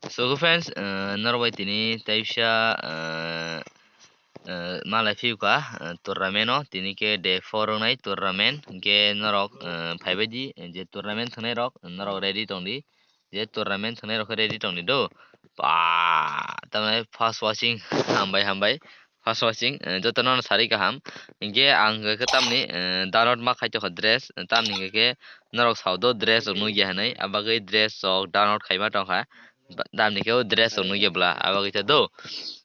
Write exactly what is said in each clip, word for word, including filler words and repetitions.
So, friends, eh, norok bai tini taisa, eh, eh, malai phiyuka, eh, tournament o, tini khe day four wngnai tournament, hinkhe norok, eh, phaibaidi, eh, je tournament thwngnai rok, norok ready tongdi, je tournament thwngnai rok khe ready tongdi do. Ba, tamni first watching, hambai, hambai. First watching, eh, jotono sari kaham. Hinkhe ang hwnkhe tamni, eh, download ma khai tongkha dress, tamni hwnkhe norok sao do dress rok nukya hinwi, abagwi dress rok download khaima tongkha. Ba-, tamni khe o dress rok nukya bwla, abagwi ta do.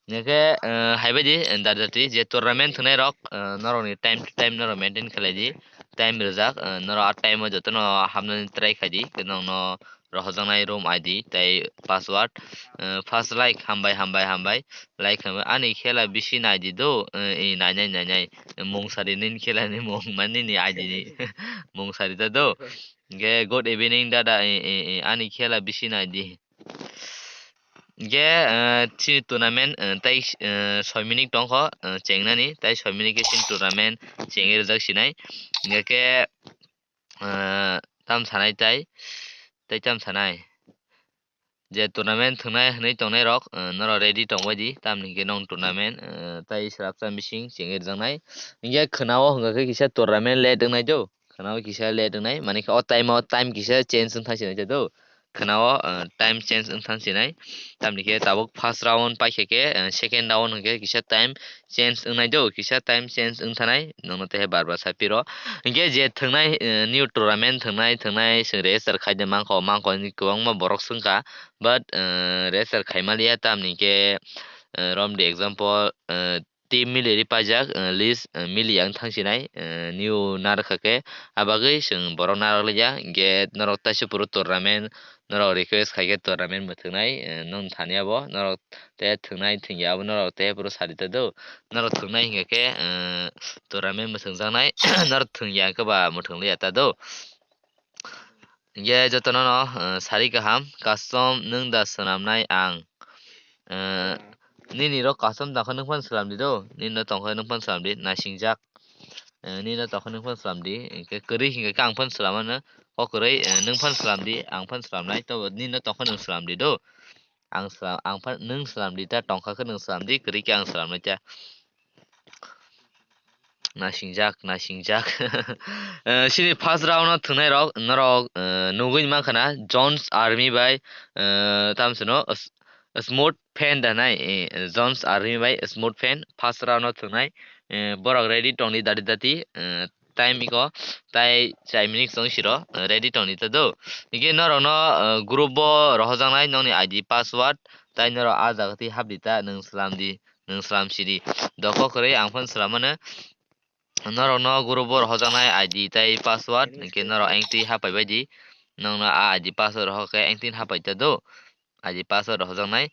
Hinkhe, eh, haibaidi, eh, dati dati je tournament thwngnai rok, eh, norokni time to time norok maintain khlai di. Time rijak, eh, norok a time o jotono hapnani try khai di, nokno rohorjaknai room I D tei password. Eh, first like, hambai, hambai, hambai. Like hambai. Ani khela bisi nai di do, eh, eh, nainai, nainai. Mung sari nini khela ni mung, mani nini I D ni mung sari ta do. Ge, good evening, dada, eh, eh, eh, ani khela bisi nai di. Ge, eh, chini tournament, eh, tei, eh, soi minute tongkho, eh, chengnani, tei soi minute khe chini tournament chengwi rijak sinai. Hinkhe khe, eh, tam sanai tai, tei tam sanai. Je tournament thwngnai hwnwi tongnai rok, eh, norok ready tongbai di, tamni hwnkhe nong tournament, eh, tei swrapsa bising chengwi rwjaknai. Hinkhe khwnao hwnkha khe kisa tournament late wngnai do, khwnao kisa late wngnai, mani khe o time o time kisa change wng thang sinai do. Khwnao, eh, time change wng thang sinai, tamni khe tabuk first round paikha khe, eh, second round hwnkhe kisa time change wngnai do, kisa time change wng thanai, nokno tei bar bar sai piro. Hinkhe je thwngnai, eh, new tournament thwngnai, thwngnai, chwng register khaide mangkho, mangkho hinwi kwbangma borok swngkha, but, eh, register khaimaliya, tamni khe, eh, romdi example, eh, team mili ri paijak, eh, list, eh, mili yang thang sinai, eh, new narwkha khe, abagwi chwng borok narwk liya, hinkhe norok taisa phuru tournament, norok request khai khe tournament mwthwngnai, eh, nong thani abo, norok tei thwngnai thwngya abo norok tei phuru sadi ta do. Norok thwngnai hinkhe khe, eh, tournament mwthwngjaknai, norok thwngya khe ba mwthwng liya ta do. Hinkhe jotono no, eh, sari kaham, custom nwng da swnamnai ang. Eh, nini rok custom tongkha nwng phano swnamdi do, nini no tongkha nwng phano swnamdi, naisingjak. Eh, nini no tongkha nwng phano swnamdi, hinkhe kwrwi hinkhe khe ang phano swnamano, kok kwrwi, eh, nwng phano swnamdi, ang phano swnamnai, tobo nini no tongkha nwng swnamdi do. Ang slam, ang pha-, nwng slamdi ta, tongkha khe nwng slamdi, kwrwi khe ang slamnai ta. Nasingjak, nasingjak. Eh, chini first round o thwngnai rok, norok, eh, nugwi mankha na, Jones Army bai, eh, tamo sino, s-, Smooth Fan da nai, eh, Jones Army bai Smooth Fan first round o thwngnai, eh, borok ready tongdi dati dati, eh, time iko, tai chai minute song siro, eh, ready tongdi ta do. Hinkhe norokno, eh, group bo rohojaknai nokni I D password, tai norok ah jaga twi hapdi ta, nwng slamdi, nwng slam sidi. Doko kwrwi ang phano slam mano. Norokno group bo rohojaknai I D tai password, hinkhe norok engtwi hapai baidi. Nokno ah I D password rohor khe engtwi hapai ta do. I D password rohojaknai.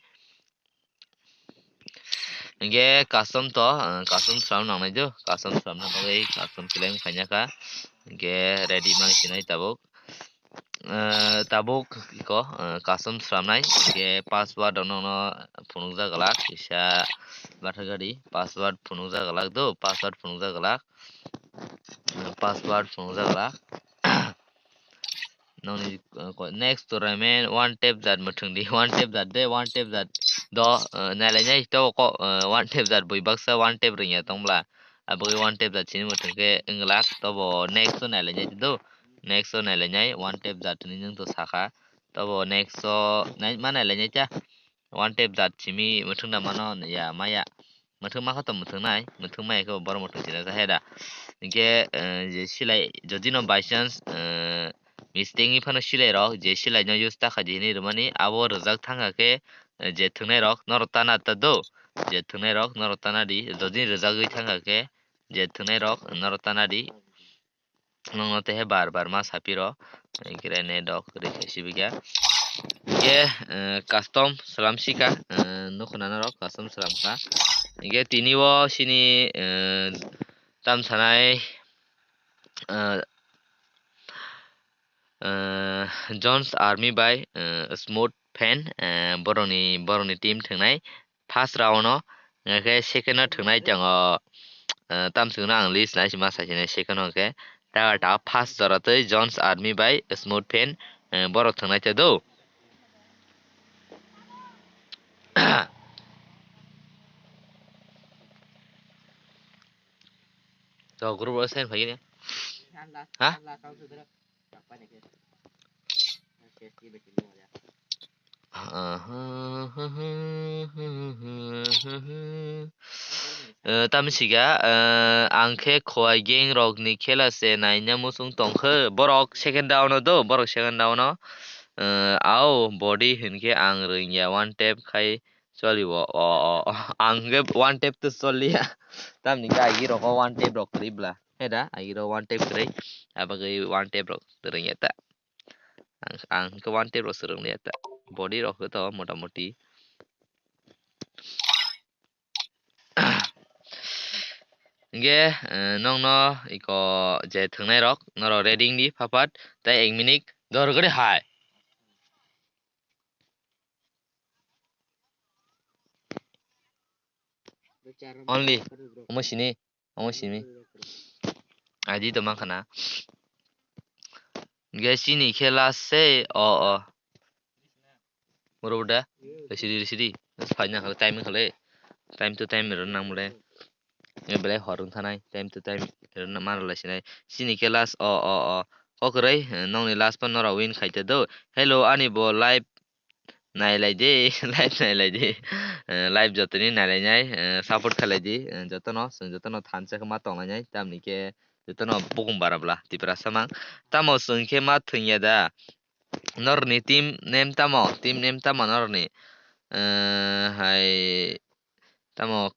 Hinkhe custom to, ah, custom slam nangnai do, custom slamna bagwi custom select khaina kha, hinkhe ready mang sinai tabuk. Ah, tabuk iko, ah, custom slamnai, hinkhe password rok nokno phunukjak glak, kisa bathagari password phunukjak glak do, password phunukjak glak, ah, password phunukjak glak. Nokni, uh, ko-, next tournament one tap jat mwthwng di, one tap jat de, one tap jat do, uh, nailainai to ko, uh, one tap jat bui baksa one tap ringya tong bwla. Aboni one tap jat sini mwthwng khe wng glak, tobo next o nailainai do, next o nailainai one tap jat hinwi nwng to sakha, tobo next o nai-, ma nailainai cha. One tap jat simi mwthwng da mano ya maya. Mwthwng ma kha to mwthwng nai, mwthwng maya khe bo borok mwthwng sina cha he da. Hinkhe, eh, je silai, jodi no by chance, eh, mistake ni phano silai rok, je silai no use ta kha di hinwi rwmani, abo rwjak thang kha khe, eh, je thwngnai rok norok tana ta do, je thwngnai rok norok tana di, jodi rwjagwi thang kha khe, je thwngnai rok norok tana di. Nokno tei bar bar ma sapiro, hinkhe net rok rikha sibikha. Hinkhe, eh, custom slam sikha, eh, nukho na norok custom slam kha. Hinkhe tini o sini, eh, tam sanai, eh, eh, Jones Army bai, eh, Smooth Fan, eh, borokni, borokni team thwngnai. First round o, hingkhe second o thwngnai tongo, eh, tamsukno ang list nai sima saisinai second o hingkhe. Tata first jora twi Jones Army bai Smooth Fan, eh, borok thwngnai te do. To group o send phai ni. Ha? Eh, tamsiga, eh, ang khe Khowai gang rok ni khela se naina muchung tongkhe. Borok second round o do, borok second round o. Eh, au body hinkhe ang rwngya, one tap khai choli o, o, o, o. Ang khe one tap to choliya. Tamni khe agi rok o one tap rok kwrwi bla. He da, agi rok one tap kwrwi. Abagwi one tap rok rwngya ta. Ang, ang khe one tap rok swrwng liya ta. Body rok khe to motamoti. Hingke, eh, nongno iko je thwngnai rok, norok ready wngdi phapat, tei ek minute dor gori hai. Only, omo sini. Omo simi. Aji to mankha na. Ge chini khe last se, o, o. Moro da. Risidi, risidi. Phaina khala time khala. Time to time ro nang mole. Nge belai hor wng thanai. Time to time ro na maro lai sinai. Chini khe last, o, o, o. Kokroi, nongni last pa nora win khaite do. Hello, ani bo live nailai di, live nailai di. Eh, live jotoni nailainai, eh, support khlaidi, eh, jotono, chwng jotono thansa khe ma tonglainai, tamni khe jotono bukung bara bla Tiprasa mang. Tamo chwng khe ma thwngya da? Norni team name tamo? Team name tamo norni? Eh, hai tamo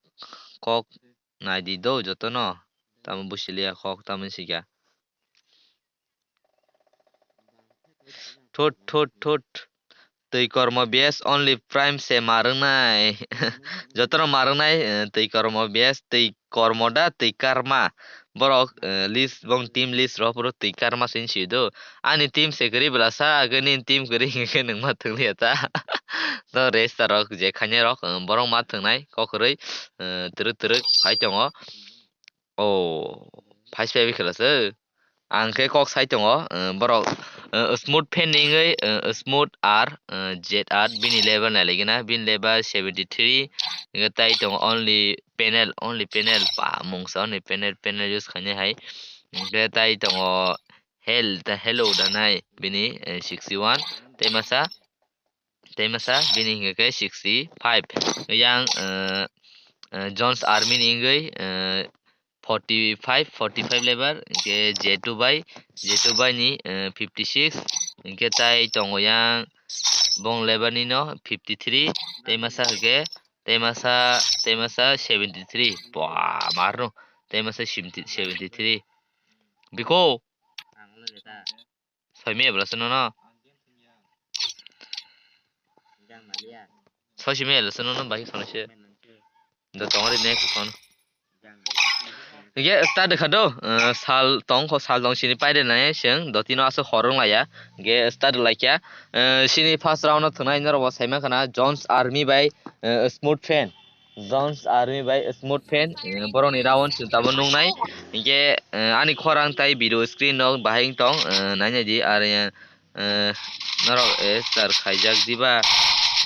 kok naidi do jotono. Tamo busilia kok tamo sikya. Thut, thut, thut. Twi kormo base only prime se marwngnai. Jotono marwngnai, eh, twi kormo base, twi kormo da, twi karma. Borok, eh, list, bong team list rok phuru twi karma se wngsi do. Ani team se kwrwi bwlasa, agini team kwrwi hwnkhe nwng ma thwngya ta. No resta rok je khainai rok, eh, borok ma thwngnai, kokrwi, eh, twrwk twrwk phai tongo. Oh, phai se phai khe lasa. Ang khe kok sai tongo, eh, borok, eh, smooth fan ni wngwi, eh, smooth R, eh, Z R, bini level nai lagi na, bini level seventy three, hingke tai tongo only panel, only panel, ba, mungsa only panel, panel use khainai hai. Hingke tai tongo hell, ta hello da nai, bini, eh, sixty one, tei masa, tei masa, bini hingke khe sixty five. Yang, eh, eh, Jones Army ni wngwi, eh, forty five, forty five level, hingke J two bai, J two bai ni, eh, fifty six, hingke tai tongo yang bong level ni no fifty three, tei masa hingke, tei masa, tei masa seventy three. Bua, marno, tei masa seventy, seventy three. Biko. Soi me ebla se nono. Soi si me ebla se nono bai sona se. Do tong ri next phone. Ge start kha do, eh, sal tong kho, sal tong sini paide nai seng do tino aso horong laya. Ge start laikya. Eh, sini first round no thwnai norok bo saima khana Jones Army bai, eh, Smooth Fan. Jones Army bai Smooth Fan, eh, borokni round chwng tabuk nuknai. Hinkhe, eh, ani khorang tai video screen rok bahai wng tong, eh, nainai di. Ar, eh, eh, norok, eh, star khaijak diba,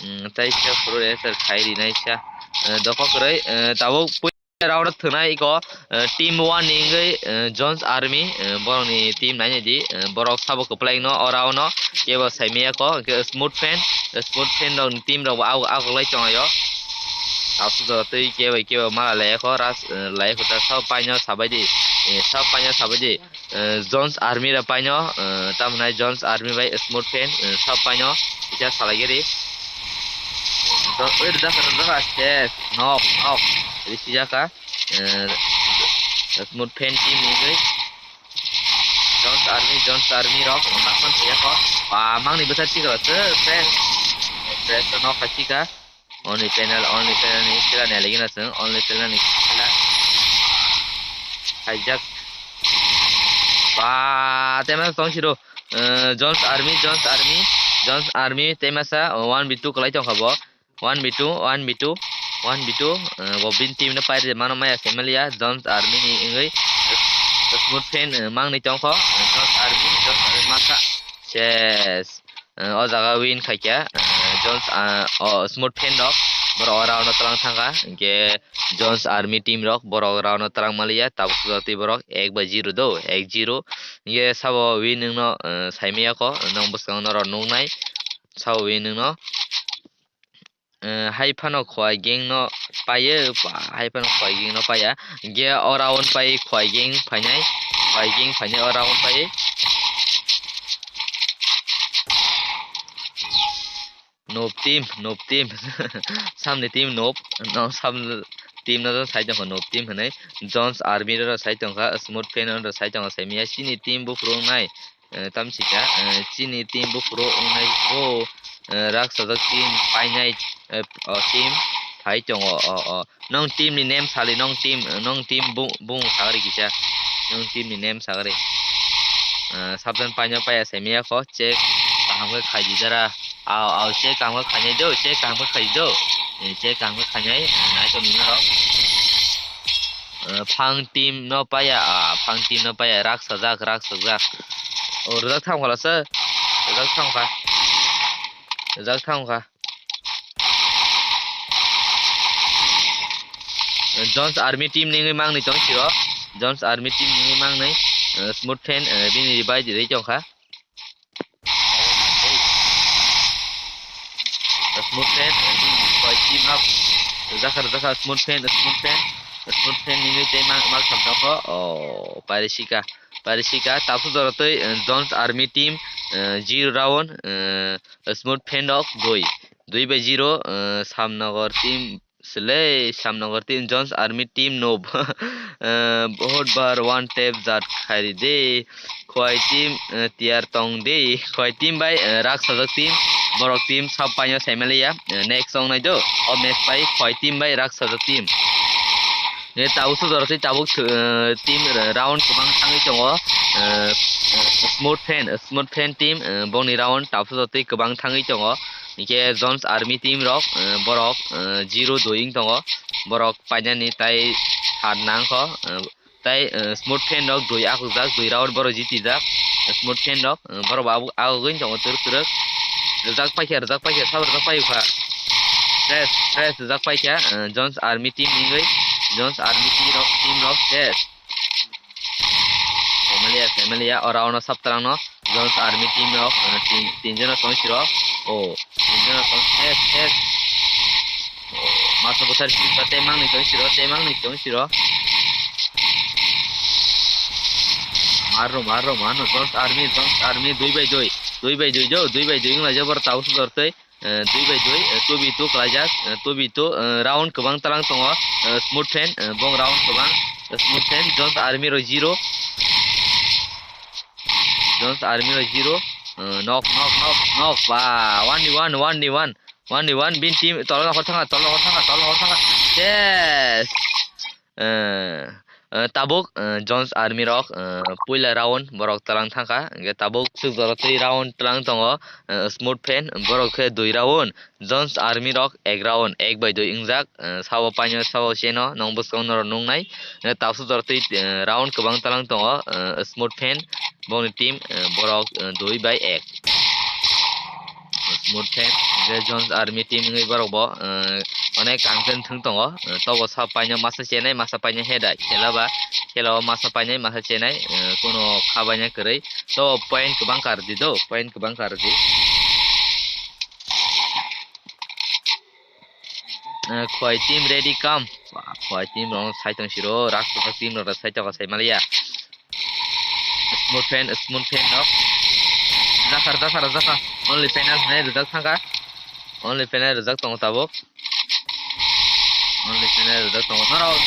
mm, tai se phuru, eh, star khai rinai sa. Eh, dokhok kwrwi, eh, tabuk pui-, round thwnai iko, eh, team one ni wngwi, eh, Jones Army, eh, borokni team nainai di, eh, borok sabo kwplai no o round no, kebo saimaya ko, hinkhe Smooth Fan, Smooth Fan rokni team rok bo agoklai tongo. Aswk jora twi kebo kebo mala laiya kho, ras, eh, laiya kho ta, sabo paino sabai di, eh, sabo paino sabai di, eh, Jones Army rok paino, eh, tamo nai Jones Army bai Smooth Fan, eh, sabo paino kisa salai giri. Oi, rwjak, rwjak, aste, nok, nok, risi jaka, eh, Smooth Fan team ni bai. Jones Army, Jones Army rok, nakon siya ko. Ba, mangni bwsa chikra se, se. Press no kha chika. Only panel, only panel ni sila ni lagi na sung, only panel ni sila. Hijack. Ba, tema tong siro. Eh, Jones Army, Jones Army, Jones Army, tema sa, oh, one v two kalai tong kha bo. One v two, one v two, one v two, eh, bo bini team no pairi mano maya Semelia, Jones Army ni wngwi, Smooth Fan, eh, mangni tongkho, eh, Jones Army, Jones Army masa. Ses. Eh, o jaga win khaikya, eh, Jones, ah, o Smooth Fan rok, borok o round o twlang thangkha, hinkhe Jones Army team rok, borok round o twlang maliya, tabuk sujak twi borok ek bai zero do, ek zero. Hinkhe sabo win wngno, eh, saimaya kho, nwng bwskango norok nuknai, sabo win wngno. Eh, hai phano Khowai gang no paio, ba, hai phano Khowai gang no paiya. Ge o round pai Khowai gang phainai, Khowai gang phainai o round pai. Noob team, noob team. Samni team noob, no, sam team no sai tongkha noob team hinwi. Jones Army ro sai tongkha, Smooth Fan ro sai tongkha, saimaya chini team buphuru wngnai. Eh, tamsika, eh, chini team buphuru wngnai bo, eh, raksajak team painai, eh, o team phai tongo, o, o. Nwng team ni name sali, nwng team, nwng team bu-, bung sagri kisa. Nwng team ni name sagri. Eh, sabjan paino paya saimaya kho, check kaham khe khaidi dara. Aw, aw, check kaham khe khainai do, check kaham khe khaidi do. Eh, check kaham khe khainai, eh, nai tongni norok. Eh, phang team no paya, ah, phang team no paya, raksajak, raksajak. O, rwjak thang phala se, rwjak thang kha, rwjak thang kha. Eh, Jones Army team ni wngwi mangni tong siro, Jones Army team ni wngwi mangni, eh, Smooth Fan, eh, bini revive ri tong kha. Smooth Fan, Khowai team up. Rwjak kha, rwjak kha, Smooth Fan, Smooth Fan, Smooth Fan ni tei mak, mak sam tong kho. Oh, Parisika, Parisika, tabuk jora tei, eh, Jones Army team, eh, zero round, eh, Smooth Fan rok dui, dui bai zero, eh, Samnagar team, Sele Samnagar team, Jones Army team no, eh, bahut bar one tap jat khairi de. Khowai team, eh, tiyar tong de. Khowai team bai, eh, raksajak team, borok team sab paino saimaliya. Eh, next ong nai do. O match bai Khowai team bai raksajak team. Ne tabuk sujor tei tabuk, eh, team, eh, round kwbang thangwi tongo. Eh, Smooth Fan, Smooth Fan team, eh, bongni round tabuk sujor tei kwbang thangwi tongo. Hinkhe Jones Army team rok, eh, borok, eh, zero dui wng tongo. Borok painani tai hat nang kho, eh, tai, eh, Smooth Fan rok dui akhukjak, dui round borok jitijak. Smooth Fan rok, eh, borok bo abo, agogwi tongo twrwk twrwk. Rwjak paikha, rwjak paikha, sabo rwjak paikha. Fresh, fresh rwjak paikha, eh, Jones Army team wngwi, Jones Army team rok, team rok ses. Saimaliya, saimaliya, o round o sab twlang no Jones Army team rok, eh, tin, tin jona tong siro. O, tin jona tong, ses, ses. O, masa bwthar siro, tei mangni tong siro, tei mangni tong siro. Marro, marro, marro, Jones Army, Jones Army, dui bai dui, dui bai dui jo, dui bai dui wnglaijak borok tabuk sujor tei. Eh, dui bai dui, eh, two by two khlaijak, eh, two by two, eh, round kwbang twlang tongo, eh, Smooth Fan, eh, bong round kwbang, eh, Smooth Fan, Jones Army rok zero, Jones Army rok zero, eh, knock, knock, knock, knock, ba, one v one, one v one, one v one, bin team, tolno hor thanga, tolno hor thanga, tolno hor thanga, yes! Eh, eh, tabuk, eh, Jones Army rok, eh, puila round borok twlang thangkha, hingke tabuk sukjoro tei round twlang tongo, eh, Smooth Fan borok khe dui round, Jones Army rok ek round, ek bai dui wngjak, eh, sabo paino sabo cheno nong bwskango norok nuknai, eh, tabuk sukjoro tei, eh, round kwbang twlang tongo, eh, Smooth Fan bongni team, eh, borok, eh, dui bai ek. Smooth Fan, je Jones Army team wngwi borok bo, eh, onek kangsen thwng tongo, eh, tobo sa paino masa chenai, masa paino head ai, khela ba, khela o masa painai, masa chenai, eh, kuno khabaina kwrwi, tobo point kwbang kardi do, point kwbang kardi. Eh, Khowai team ready come. Wah, Khowai team rok sai tong siro, Rakshasa team rok sai tong sai maliya. Smooth Fan, Smooth Fan rok. Jakar, jakar, jakar. Only Fan rok nai rijak thangka. Only Fan rok rijak tongo tabuk. Only Fan rok rijak tongo. Norok,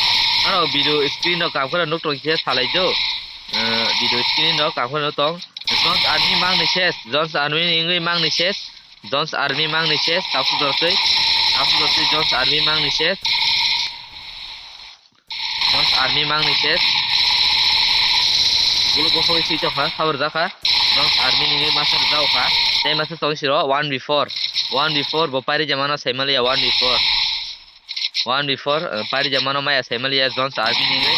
norok video screen rok kaphura nuk tong khe salai do. Eh, video screen rok kaphura nuk tong. Jones Army mangni ses. Jones Army ni wngwi mangni ses. Jones Army mangni ses. Tapu dortwi. Tapu dortwi Jones Army mangni ses. Jones Army mangni ses. Bulu bokol sui tokha, sabar jakha. Jones Army ni masa rwjak kha. Tei masa tong siro one v four. One v four bo pari jamano saimaliya one v four. One v four, eh, pari jamano maya saimaliya Jones Army ni.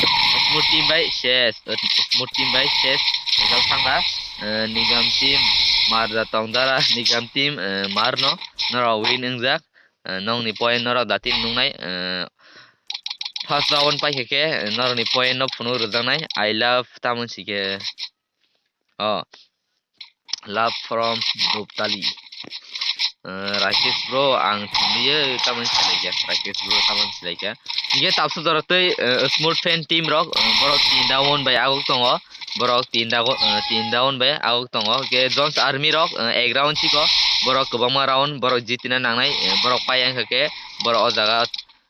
Smooth team bai ses. Eh, Smooth team bai ses. Rwjak thangkha. Eh, Nigam team. Mar da tong dara Nigam team, eh, mar no, norok win wngjak, eh, nokni point norok dating nungnai, eh, first round paikha khe, eh, norokni point no phunuk rwjaknai, I love tamoni sikhe, oh, love from Nuptali. Eh, Rakesh bro, ang thumliyo tamoni silaikha, Rakesh bro tamoni silaikha. Hingke tapsa jora tei, eh, Smooth Fan team rok, eh, borok tin down bai agok tongo. Borok tin down, eh, tin down bai agok tongo. Hingke Jones Army rok, eh, ek round chiko. Borok kwbangma round, borok jitina nangnai, eh, borok pai wngkha khe, borok o jaga,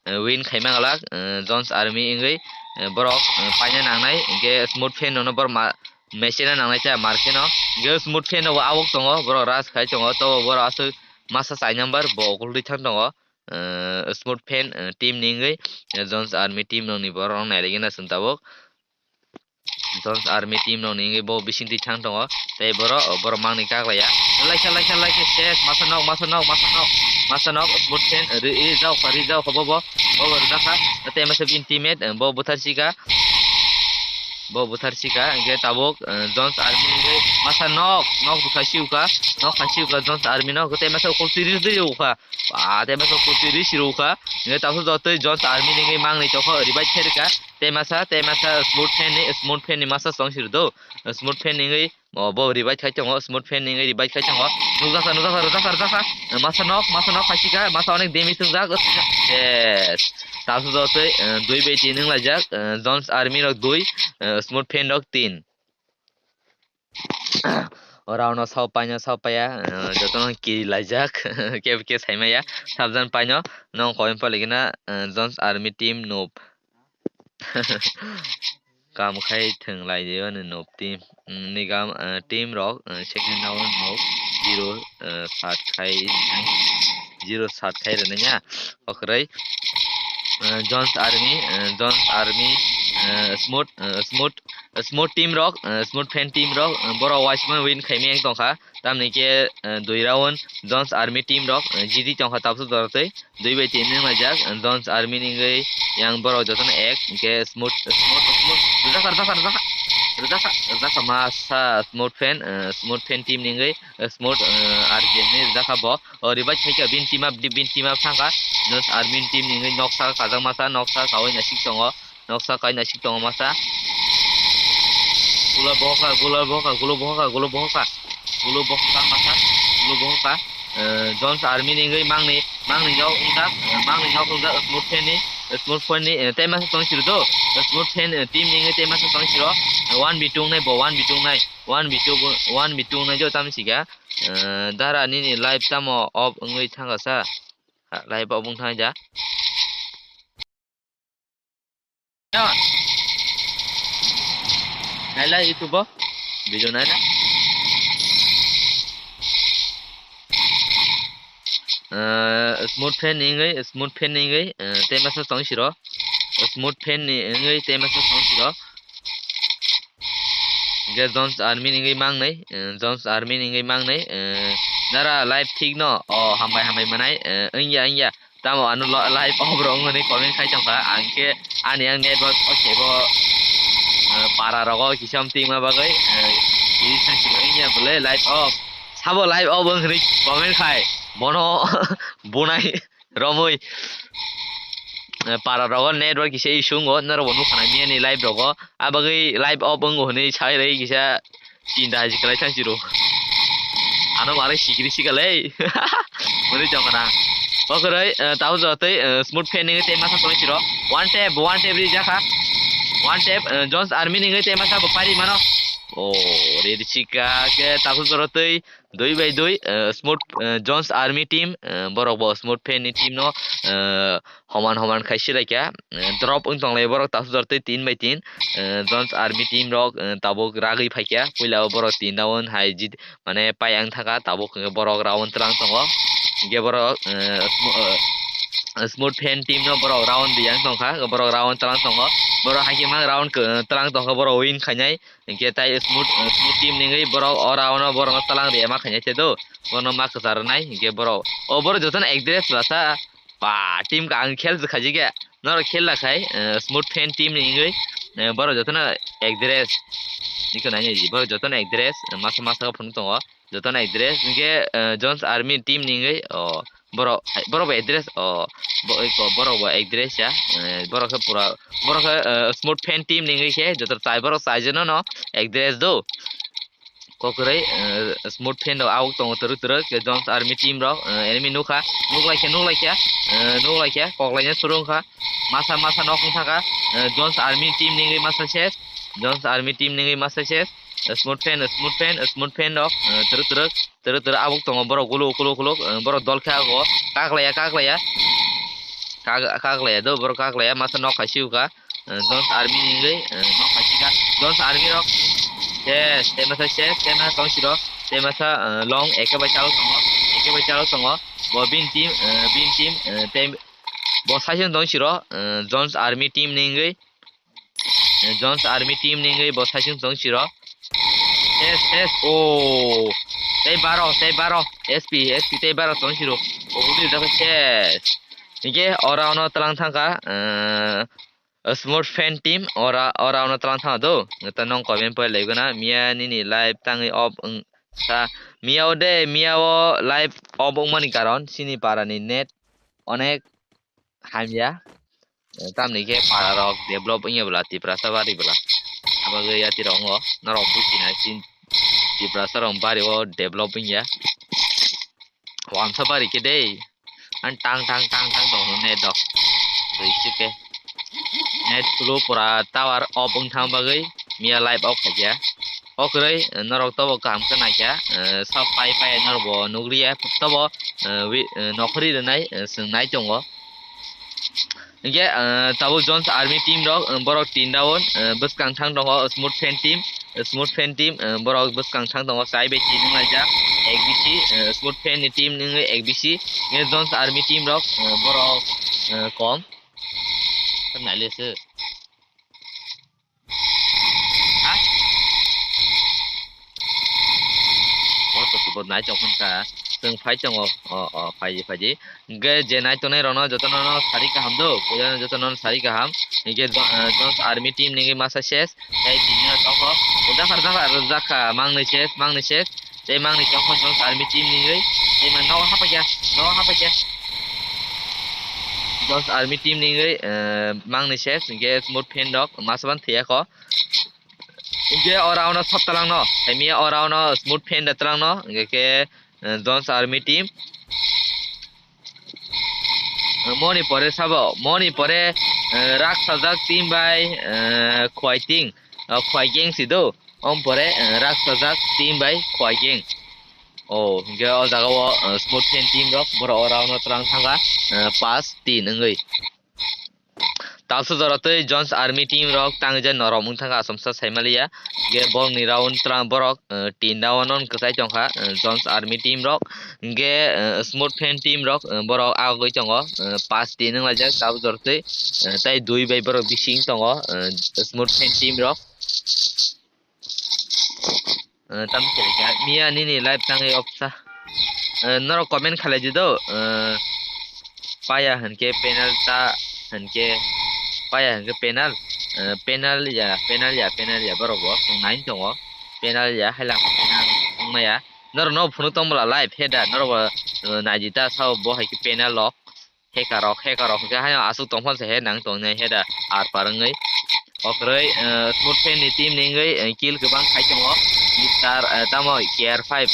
eh, win khaima glak, eh, Jones Army wngwi, eh, borok, eh, paina nangnai. Hingke Smooth Fan rokno borok ma-, mechina nangnai cha markeno. Hingke Smooth Fan rok bo agok tongo, borok rush khai tongo. Tobo borok aswk masa chai number bo okoltwi thang tongo. Eh, Smooth Fan, eh, team ni wngwi, eh, Jones Army team rokni borok rok nairigena chwng tabuk. Jones Army team rokni wngwi bo bisingtwi thang tongo. Tei borok, borok mangni kaklaiya. Laisa, laisa, laisa, ses, masa nok, masa nok, masa nok, masa nok, Smooth Fan, ri, ri, jao kha, ri, jao kha, bo, bo, bo, bo, rijak kha. Tei masa bini teammate, eh, bo butharsi kha. Bo butharsi kha, hingke tabuk, eh, Jones Army ni wngwi masa nok, nok bwkha siu kha, nok kha siu kha Jones Army no, tei masa ukultwi ri, ri, ri, kha. Ah, tei masa ukultwi ri, si, ru, kha. Hingke tabuk jotoi Jones Army ni wngwi mangni tokha, revive khe rwkha. Tei masa, tei masa Smooth Fan ni, Smooth Fan ni masa song sir do. Smooth Fan ni wngwi, oh, bo revive khai tongo, Smooth Fan ni wngwi revive khai tongo. Nukjakha, nukjakha, rwjakha, rwjakha. Masa nok, masa nok khai sikha, masa onek damage wngjak. Yes. Tabuk jotoi, eh, dui bai tin wnglaijak, eh, Jones Army rok dui, eh, Smooth Fan rok tin. O round o sao paino, sao paiya, eh, jotono kiri laijak, kebo kebo saimaya. Sabjan paino, nong koi paligina, eh, Jones Army team noob. Kam khai thwng lai de, ani noob team. Mm, ni gam, eh, team rok, eh, second round no zero, eh, start khai, zero start khai rwnai ya. Okroi, eh, Jones Army, eh, Jones Army, eh, Smooth, eh, Smooth, Smooth team rok, eh, Smooth Fan team rok, eh, borok waisukmani win khaimani wng tongkha. Tamni khe, eh, dui round Jones Army team rok, eh, jidi tongkha tabuk jora tei dui bai tin wng laijak, eh, Jones Army ni wngwi yang borok jotono ek, hingke Smooth, Smooth, Smooth, rwjakha, rwjakha, rwjakha, rwjakha, rwjakha masa Smooth Fan, eh, Smooth Fan team ni wngwi, eh, Smooth, eh, R P F ni rwjakha bo. O revive khaikha bini team up, bini team up thangkha. Jones Army ni team ni wngwi noksa kajak masa, noksa kaui nasik tongo. Noksa kaui nasik tongo masa. Gula bohoka, gula bohoka, gula bohoka, gula bohoka. Gula bohoka masa, gula bohoka. Eh, Jones Army ni wngwi mangni, mangni nok wngjak, eh, mangni nok wngjak, Smooth Fan ni, Smooth Fan ni, eh, tei masa tong siro do. Smooth Fan, eh, team ni wngwi tei masa tong siro. Eh, one v two wngnai bo, one v two wngnai. One v two bo, one v two wngnai jo tamo sika. Eh, dara nini live tamo off wngwi thangkha sa. Ha, live off wng thangja. Naila YouTube o video naila. Eh, Smooth Fan ni wngwi, Smooth Fan ni wngwi, eh, tei masa tong siro. Smooth Fan ni wngwi tei masa tong siro. Hingke Jones Army ni wngwi mangnai, eh, Jones Army ni wngwi mangnai, eh, nara live thik no, o hambai hambai manai, eh, wngya wngya. Tamo ano lo-, live off rok wngwi comment khai tongkha, ang khe ani ang network o kebo, eh, para rogo kisa something ma bagwi, eh, kisa something wngya bole live off. Sabo live off wngwi comment khai, bono bunai. Romwi, eh, para rogo network kisa issue wngo, norok bo nukha na miyani live rogo, abagwi live off wngo hwnwi sai rwi kisa chinta hai kwlai thang siro. Ano mare sikiri sikalei. Muni chong kana. Okoroi, eh, tau jotoi, eh, Smooth Fan ni tei masa tong siro. One tap, one tap ri jakha. One tap, eh, Jones Army ni tei masa bo pari mano. Oh, re ri sika ke tau jotoi. Dui bai dui, eh, Smooth, eh, Jones Army team, eh, borok bo Smooth Fan ni team no, eh, homan homan khai silaikha, eh, drop wng tonglai borok tasu jor tei tin bai tin, eh, Jones Army team rok, eh, tabuk ragwi phaikha, puila o borok tin down hai jit, mane pai ang thaka, tabuk hwnkhe borok round twlang tongo, hwnkhe borok, eh, Smo-, eh, Smooth Fan team no borok round riyang tongkha, borok round twlang tongo, borok hakhe mang round twlang tongkha, borok win khainai. Hingke tai Smooth, Smooth team ni wngwi borok ora ono borok no talang ri ema khainai se do. Bono ma kwchar rwnai hingke borok. O borok jotono ek dress rasa. Ba, team ka ang khel khaji ge. Norok khel la khai, eh, Smooth Fan team ni wngwi. Eh, borok jotono address. Niko nai nai di, borok jotono address, eh, masa masa phunuk tongo. Jotono address, hingke, eh, Jones Army team ni wngwi, oh, borok, borok bo address, oh, bo-, eko, borok bo address ya, eh, borok khe pura, borok khe, eh, Smooth Fan team ni wngwi khe, joto chai borok chai jono no address do. Kokroi, eh, Smooth Fan rok awk tongo twrwk twrwk, ke Jones Army team rok, eh, enemy nukha, nuklaikha, nuklaikha, eh, nuklaikha, koklaina surungkha, masa masa nok wngthaka, eh, Jones Army team ni wngwi masa ses, Jones Army team ni wngwi masa ses, eh, Smooth Fan, Smooth Fan, Smooth Fan rok, eh, twrwk twrwk, twrwk twrwk awk tongo, borok guluk guluk guluk, eh, borok dol khe ago, kaklaiya, kaklaiya, kak-, kaklaiya do, borok kaklaiya, masa nok khai siukha. Eh, Jones Army ni wngwi, eh, nok kaisa kha. Jones Army rok. Yes, tei masa ses, tei masa tong siro, tei masa, eh, long eke bai chalo tongo, eke bai chalo tongo. Bo bin team, eh, bin team, eh, tei bo saichung tong siro, eh, Jones Army team ni wngwi. Eh, Jones Army team ni wngwi bo saichung tong siro. Ses, ses, oh. Tei baro, tei baro. S P, S P tei baro tong siro. Oh, udi jaga ses. Hingke ora ono tlang thangkha, eh, Smooth Fan team, ora, ora ono tlang thang do. Ngeta nong comment poi laigo na. Miya nini live tangwi off wng sa. Miya o de, miya o live off wngmani karon, sini para ni net onek hamya. Eh, tamni khe para rok develop wngya bwla, Tiprasa bari bwla. Abagwi yati rok wngo, norok buchina chin Tiprasa rok bari o develop wngya. Wansa bari khe dei. Ang tang tang tang tang tong net rok. Rui chike. Net slow pura tower off wng thang bagwi miya live off khaikha. O kwrwi norok tobo kaham khe naikha, eh, sok pai pai norok bo nukliya tobo, eh, wi-, eh, nokhorwi rwnai, eh, chwng nai tongo. Hingke, eh, tabuk Jones Army team rok, eh, borok tin round, eh, bwskang thang tongo Smooth Fan team, eh, Smooth Fan team, eh, borok bwskang thang tongo chai bai tin wnglaijak, ek bisi, eh, Smooth Fan ni team wngwi ek bisi, hingke Jones Army team rok, eh, borok, eh, kom. Nailese. Ha? Bo to subot nai tong kha. Chwng phai tongo. O, o, phaidi, phaidi. Hingke je nai tongnai rokno jotono no sari kaham do. Puila jotono no sari kaham. Hingke Jo-, eh, Jones Army team ni masa ses. Tei tini no toko. Rwjak kha, rwjak kha, rwjak kha. Mangni ses, mangni ses. Tei mangni toko Jones Army team ni. Tei man nogo hapakya, nogo hapakya. Jones Army team ni, eh, mangni ses. Hingke Smooth Fan rok masa ban thiyakho. Hingke ora ono sop talangno, tei miya ora ono Smooth Fan da talangno, hingke khe, eh, Jones Army team. Moni pore sabo, moni pore, eh, Raksajak team bai, eh, Khwaiting, eh, Khwaigang si do, om pore, eh, Raksajak team bai Khwaigang. Oh, hingke o jaga o, eh, Smooth Fan team rok, borok ora ono twlang thangkha, eh, pass tin wngwi. Tabsa jora tei Jones Army team rok tangwi jai norom wng thangkha, asomsa saimaliya. Ge borokni round twlang borok, eh, tin round on kwchai tongkha, eh, Jones Army team rok. Ge, eh, Smooth Fan team rok, eh, borok agogwi tongo, eh, pass tin wnglaijak tabsa jora tei, eh, tei dui bai borok bising tongo, eh, Smooth Fan team rok. Eh, tam khe kha. Miya nini live tangwi opsa. Eh, norok comment khalai di do. Eh, paya hinkhe penal ta hinkhe paya hinkhe penal. Eh, penal ya, penal ya, penal ya borok bo. Nine tongo. Penal ya, hailang penal ongmaya. Norok no phunuk tong bwla live he da. Norok bo, eh, naidi ta sao bo hai khe penal rok. Hacker rok, hacker rok hwnkhe haino aswk tongphano se he nang tongnai he da R par wngwi. Okroi, eh, Smooth Fan ni team ni wngwi, eh, kill kwbang khai tongo. Mister, eh, tamo K R five.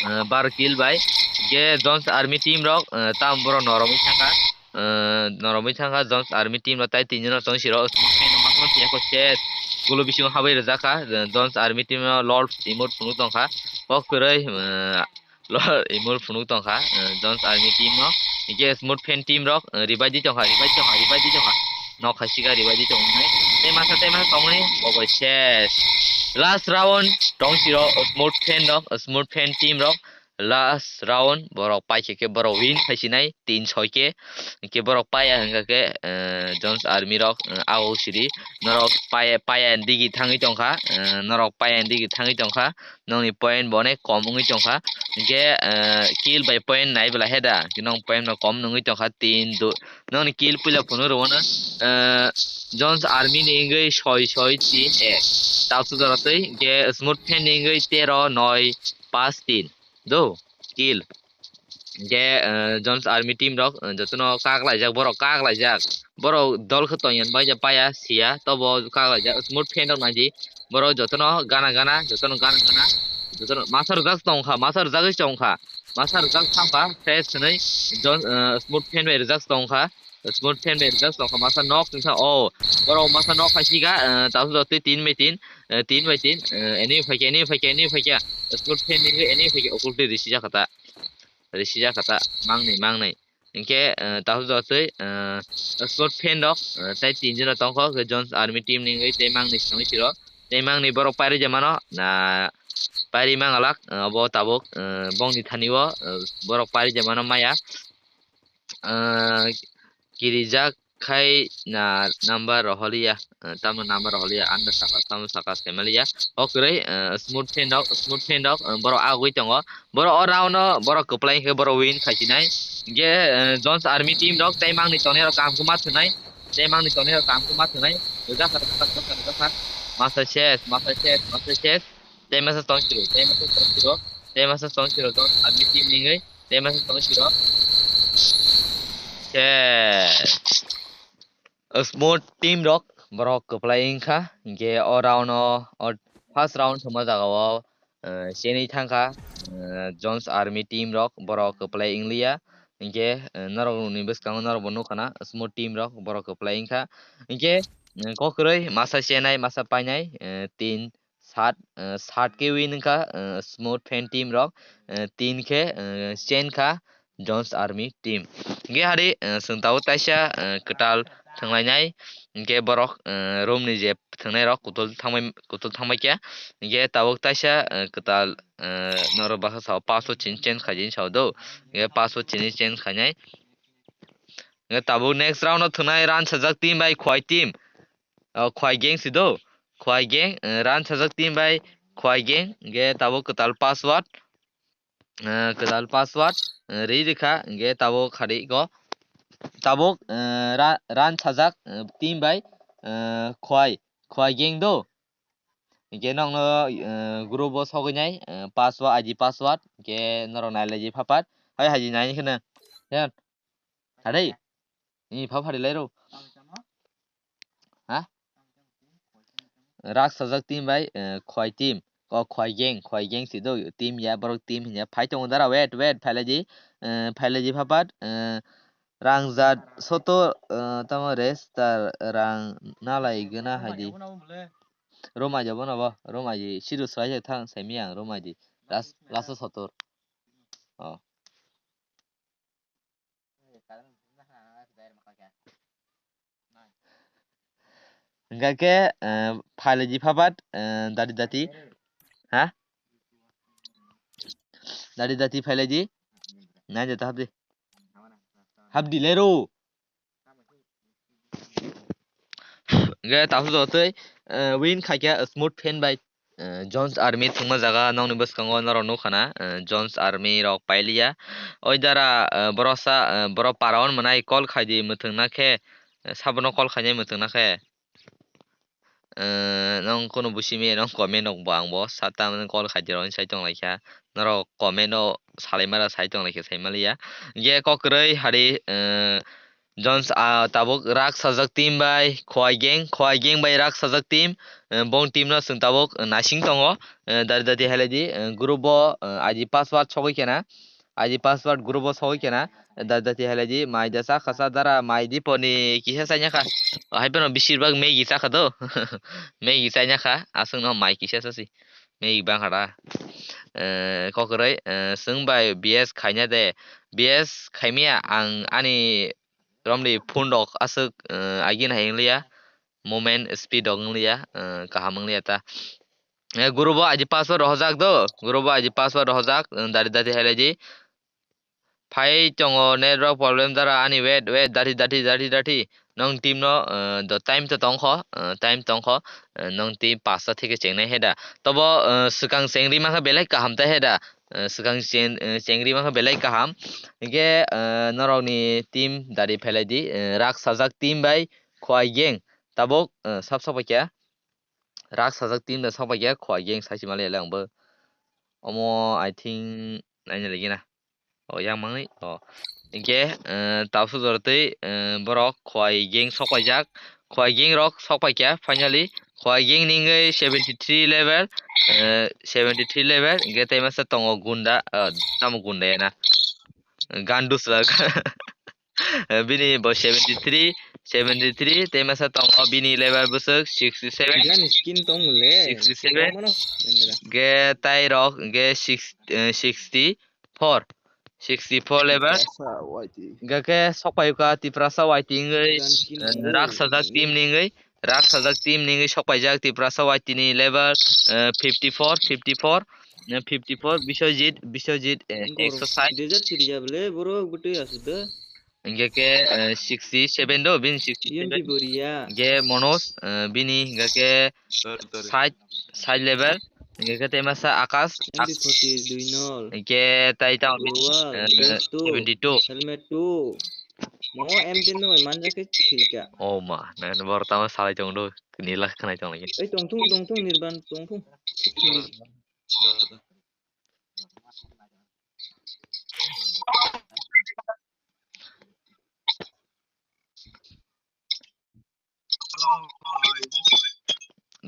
Eh, bar kill bai. Hwnkhe Jones Army team rok, eh, tamo borok noromwi thangkha. Eh, noromwi thangkha Jones Army team rok tai tinjono tong siro. Smooth Fan no masma tiyako ses. Gulu bisingo habwi rwjakha. Eh, Jones Army team no lol emote phunuk tongkha. Okroi, eh, Lol, imul phunuk tongkha, eh, Jones Army team no. Hingke Smooth Fan team rok, eh, revive di tongkha, revive tongkha, revive di tongkha. Nok hai sika revive di tongmani. Tei masa, tei masa tongmani, bo bai ses. Last round, tong siro, Smooth Fan rok, Smooth Fan team rok. last round borok paikhe khe borok win khaisinai tin soi khe. Hinkhe borok paiya hinkha khe, eh, Jones Army rok, eh, ago sidi norok paiya, paiya digi thangwi tongkha, eh, norok paiya digi thangwi tongkha, nokni point bo onek kom wngwi tongkha. Hinkhe, eh, kill bai point nai bwla he da, nong point no kom nungwi tongkha tin do, nokni kill puila phunuk rwno, eh, Jones Army ni wngwi soi soi tin ek, Tasu Jora twi, hinkhe Smooth Fan ni wngwi tero noi pas tin do kill. Hinkhe, eh, Jones Army team rok, eh, jotono kak laijak, borok kak laijak. Borok dol khe tongya bai ja paya siya, tobo kak laijak. Smooth Fan rok naidi. Borok jotono gana gana, jotono gana gana. Jotono masa rwjak tongkha, masa rwjagwi tongkha. Masa rwjak thamkha, fresh hwnwi Jon-, eh, Smooth Fan bai rwjak tongkha. Smooth Fan bai rwjak tongkha, masa nok tongkha. Oh, borok masa nok hai siga, eh, Tasu Jora twi tin bai tin, eh, tin bai tin, eh, eni phaikya, eni phaikya, eni phaikya. Smooth Fan ni eni phaikya, okulti risi jakha ta. Risi jakha ta, mangnwi, mangnwi. Hinkhe, eh, Tasu Jora twi, eh, Smooth Fan rok, eh, tei tin jona tongkho, khe Jones Army team ni wngwi tei mangni songwi siro. Tei mangni borok pairwi je mano, na, pairwi mangalak, eh, obo tabuk, eh, bongni thani o, eh, borok pairwi je mano maya. Eh, kirijak khai na number roholiya, eh, tamo number roholiya, anda saka, tamo saka, semaliya. O kwrwi, eh, Smooth Fan rok, Smooth Fan rok, eh, borok agwi tongo. Borok o round o borok kwplai khe borok win khaisinai. Hinkhe, eh, Jones Army team rok tei mangni tongnai rok kaham khe ma thwnai. Tei mangni tongnai rok kaham khe ma thwnai. Rwjak kha, rwjak kha, rwjak kha, rwjak kha. Masa ses, masa ses, masa ses. Tei masa tong siro, tei masa tong siro, tei masa tong siro, Jones Army team ni wngwi, tei masa tong siro. Ses. Smooth team rok borok kwplai wngkha, hinkhe o round o, o first round thwngma jaga o, eh, chenwi thangkha, eh, Jones Army team rok borok kwplai wngliya, hinkhe, eh, norok ni bwskango norok bo nukha na Smooth team rok borok kwplai wngkha, hinkhe, eh, kokrwi masa chenai masa painai, eh, tin sat, eh, sat khe win wngkha, eh, Smooth Fan team rok, eh, tin khe, eh, chen kha Jones Army team. Hinkhe hari, eh, chwng tabuk taisa, eh, kwtal thwnglainai, hinkhe borok, eh, room ni je thwngnai rok kutul thangbai, kutul thangbai khe, hinkhe tabuk taisa, eh, kwtal, eh, norok baksa sao paso chini change khaijini sao do, hinkhe paso chini change khainai. Hinkhe tabuk next round o thwngnai run sajak team bai Khwai team. O, Khwai gang si do. Khwai gang, eh, run sajak team bai Khwai gang. Hinkhe tabuk kwtal password. Eh, kwtal password, eh, ri rikha. Hinkhe tabuk khari go. Tabuk, eh, ra-, run sajak, eh, team bai, eh, Khwai, Khwai gang do. Hinkhe nokno, eh, group o sogwi nai, eh, password, I D password. Hinkhe norok nai lai di phapat. Hai hai di nai kheno. Yan. Hari? Ni pha phari lai ro. Ha? Rak sajak team bai, eh, Khwai team. O Khwai gang, Khwai gang si do team ya, borok team hinya. Phai tongo dara, wait, wait, phai lai di. Eh, phai lai di phapat, eh, rang jat soto, eh, tamo rest tar rang nalai gana hai di. Rom aja bono bo, rom aji siru swai thang sai mi ang rom aji. Las-, last sotor. Oh. Hingkha khe, eh, phai lai di phapat, eh, dati dati. Ha? Dati dati phai lai di. Nai jata hapdi. Hapdi lero. Hingkhe tasu jotoi, eh, win khaikhe Smooth Fan bai, eh, Jones Army thwngma jaga nokni bwskango norok nukha na, eh, Jones Army rok pailiya. Oi dara, eh, borok sa, eh, borok para on mwnai call khaidi mwthwngna khe, eh, sabono call khainai mwthwngna khe. Eh, nong kunu busi maya nong comment rok bo ang bo sa tamni call khaidi rok sai tong lai kha. Norok comment o salai mara sai tong lai kha sai maliya. Hingkhe kok kwrwi hari, eh, Jones, ah, tabuk rak sajak team bai Khwai gang, Khwai gang bai rak sajak team, eh, bong team no chwng tabuk, eh, naising tongo, eh, dari dati hai lai di, eh, group o, eh, I D password sogwi khe na, I D password group o sogwi khe na, dari dati hai lai di, mai da cha kha cha dara, mai di poni kisa chai ya kha, hai phano bisir bak Maggi cha kha do, Maggi chai ya kha, aswk no mai kisa cha si, Maggi bang kha da, eh, kok kwrwi, eh, chwng bai B S khaina de, B S khaimya ang ani romni phone rok aswk, eh, agin hai wngliya, movement speed rok wngliya, eh, kaham wngliya ta. Eh, group o I D password rohorjak do, group o I D password rohorjak, eh, dari dari helai di. Phai tongo network problem dara ani, wait, wait, dati, dati, dati, dati. Nong team no, eh, do time to tongkho, eh, time tongkho, eh, nong team pasta thike chengnai heda. Tobo, eh, swkang chengri mankha belai kaham ta heda. Eh, swkang chen-, eh, chengri mankha belai kaham. Hinkhe, eh, norokni team dari phelai di, eh, rak sajak team bai Khowai Gang. Tabuk, eh, sab sopaikha. Rak sajak team da sopaikha Khowai Gang saisi mali le angbo. Omo I think naina ligina. O yang mangni. O. Hinkhe, eh, tabuk jora twi, eh, borok Khowai Gang sokpaijak. Khowai Gang rok sokpaikha finally. Khowai Gang ni wngwi seventy three level, eh, seventy three level. Hinkhe tei masa tongo Gunda, eh, tamo Gunda yana. Gandu sir. Eh, bini bo seventy three, seventy three, tei masa tongo bini level bwswk sixty seven. Gani skin tong le. Sixty seven. Tong mano, Indra. Ge tai rok, ge six, eh, sixty four. Sixty four level. Tiprasa Y T. Ge ke sokpai ka Tiprasa Y T ngei, Gani skin eh, tong le. Rak sajak team ni ngei. Rak sajak team ni wngwi sokpaijak Tiprasa Y T ni level, eh, fifty four, fifty four, eh, fifty four, Biswajit, Biswajit, eh, Gor-, ekso sait. Desert siri ya bole, borok bwtwi aswk da. Hingke ke, eh, sixty seven do, bini sixty seven. T M T Boria. Hingke Monos, eh, bini hingke ke Sorry, sorry. Sait, sait level. Hingke ke tei masa Akash, M P forty dui nol. Hingke tai tang, Global, eh, Best two, seventy two. Helmet two. Mo M ten no manjak khe thika. Oh ma, nang bor tama salai tong do, nila khnai tong lagi. Ei tong thung, tong thung, Nirban tong thung.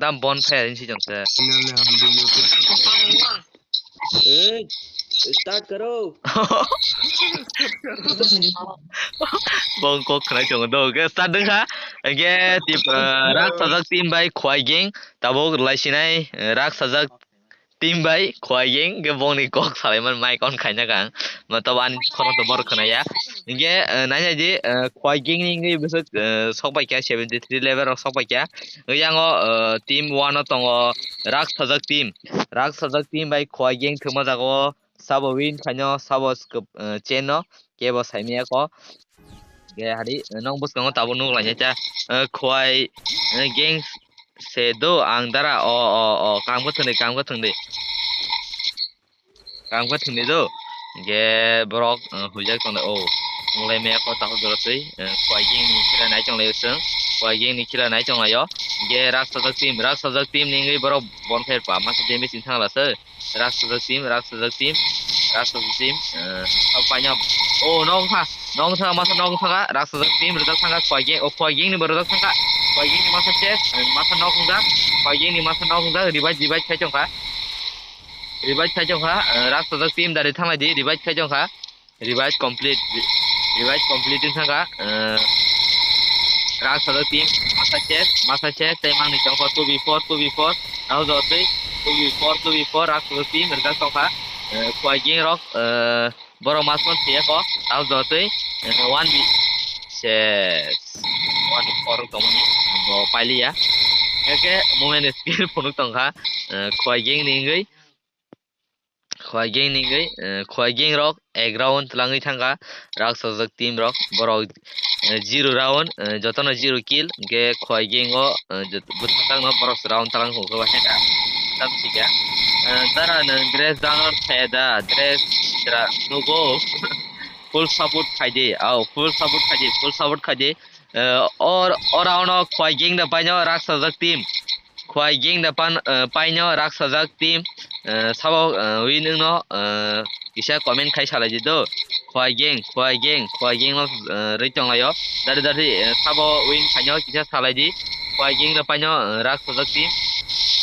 Dam bonfire hinsi jong se. Finally, hum bhi YouTube. Ei, start karo. Bong kok khnai chong do. Ke start dong kha. Ke tip, eh, rak sajak team bai Khowai Gang. Tabuk lai sinai, eh, rak sajak team bai Khowai Gang, hingke bongni kok salaiman mic on khaina kang. Ma tobo ani khorang to bor khwnaya. Hingke, eh, nainai di, eh, Khowai Gang ni hingke bwswk, eh, sokpaikha seventy three level rok sokpaikha. Yango, eh, team one o tongo rak sajak team. Rak sajak team bai Khowai Gang thwkma jaga o sabo win khaino sabo swk-, eh, chen no kebo saimaya ko. Ge hari, eh, nong bwskango tabuk nuk lainai ta, eh, Khowai, eh, Gang se do ang dara, o, o, o, kam khe thwngdi, kam khe thwngdi. Kam khe thwngdi do. Ge borok, eh, huijak tongo, o. Nuk lai maya ko tabuk jora twi, eh, Khowai Gang ni khela nai tong lai o chwng. Khowai Gang ni khela nai tong lai o. Ge rak sajak team, rak sajak team ni wngwi borok bonfire pa, masa damage wng thang la se. Rak sajak team, rak sajak team, rak sajak team, eh, o paina, o, nok wngkha, nok wngkha, masa nok wngkha, rak sajak team, rak sajak thangkha, Khowai Gang, o, Khowai Gang ni bo rak thangkha, Khowai Gang ni masa chest, eh, masa nok wngjak, Khowai Gang ni masa nok wngjak, revive, revive khai tongkha, revive khai tongkha, eh, rak sajak team dari thanglai di, revive khai tongkha. Revive complete. Re-, revive complete wng thangkha. Eh, rak sajak team. Masa chest. Masa chest. Tei mangni tongkha two v four, two v four. Naho jora twi two v four, two v four. Rak sajak team. Rijak tongkha. Eh, Khowai Gang rok. Eh, borok mas man thiyakho. Naho jora twi. Eh, one v. Ses. One v four rok tongmani. Bo pailiya. Eke moment skill phunuk tongkha. Eh, Khowai Gang ni wngwi. Khowai Gang ni wngwi, eh, Khowai Gang rok ek round twlangwi thangkha, rak sajak team rok, borok, eh, zero round, eh, jotono zero kill, hwnkhe Khowai Gang o, eh, jot-, bwsakangno borok se round twlang hwnkhe bo heda tam thika. Eh, dara nwng dress download khaya da, dress sra nugo, full support khaidi, au, full support khaidi, full support khaidi. Eh, or, o round o Khowai Gang da paino rak sajak team. Khowai Gang da pan, eh, paino rak sajak team, eh, sabo, eh, win wngno, eh, kisa comment khai salai di do. Khowai Gang, Khowai Gang, Khowai Gang no, eh, rwi tong laio. Dari dari, eh, sabo win khaino kisa salai di. Khowai Gang da paino, eh, rak sajak team.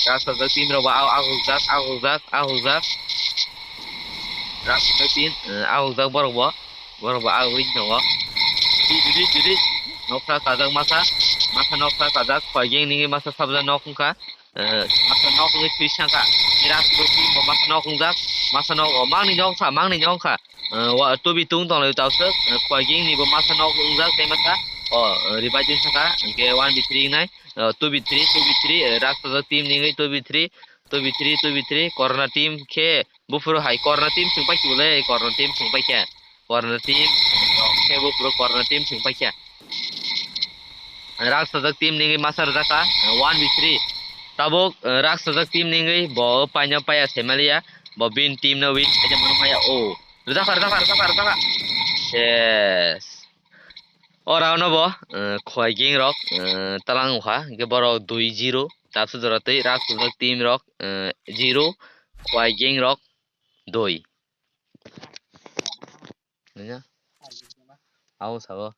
Rak sajak team rok bo a-, ahukjak, ahukjak, ahukjak. Rak sajak team, eh, ahukjak borok bo. Borok bo agwi tongo. Judi, judi, judi. Noksa kajak masa. Masa noksa kajak. Khowai Gang ni masa sabjak nok wngkha. Eh, masa nok wngwi twi sangkha. Miras bo twi bo masa nok wngjak. Masa nok, o, mangni nok wngkha, mangni nok wngkha. Eh, wa, two v two wng tong lai tawswk. Eh, Khowai Gang ni bo masa nok wngjak tei masa. O, eh, revive wng sangkha. Hwnkhe one v three wngnai. Eh, two v three, two v three, eh, rak sajak team ni wngwi two v three. two v three, two v three, Corona team khe buphuru hai Corona team chwng paikhe bole, Corona team chwng paikhe. Corona team khe buphuru Corona team chwng paikhe. Raksajak team ningwi masa rwjakha, one v three. Tabuk, eh, Raksajak team ningwi bo paino paya saimalia, bo bini team no win khaijak mano maya. Oh, rwjakha, rwjakha, rwjakha, rwjakha. Yes. O round o bo, eh, Khowai Gang rok, eh, talang wngkha, hwnkhe borok dui zero, tabsu jora twi Raksajak team rok, eh, zero, Khowai Gang rok dui. Nanya? Abo sabo.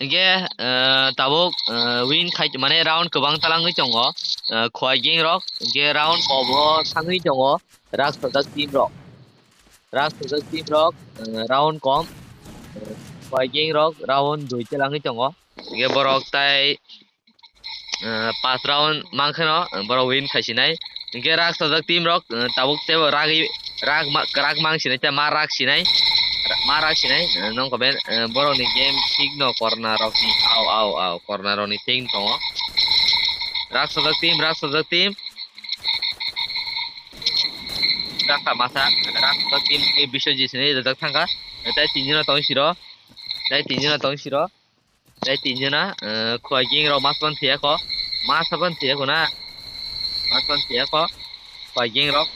Hwnkhe, eh, tabuk, eh, win khai, mane round kwbang talangwi tongo, eh, Khowai Gang rok, hwnkhe round kobo thangwi tongo Raksajak team rok. Raksajak team rok, eh, round kom, eh, Khowai Gang rok round dui talangwi tongo. Hwnkhe borok tai, eh, pas round mankheno, eh, borok win khaisinai. Hwnkhe Raksajak team rok, eh, tabuk tebo ragwi, rak ma-, rak mangsinai tei ma rak sinai, ma rak sinai, eh, nong komen, eh, borokni game thik no Corona rokni, au, au, au, Corona rokni thik tongo. Raksajak team, Raksajak team. Rakha masa, Raksajak team ni Biswajit sinai rijak thangkha. Tai tinjona tong siro, tai tinjona tong siro. Tei tinjona, eh, Khowai Gang rok masa ban thiyakho. Masa ban thiyakho na. Masa ban thiyakho. Khowai Gang rok.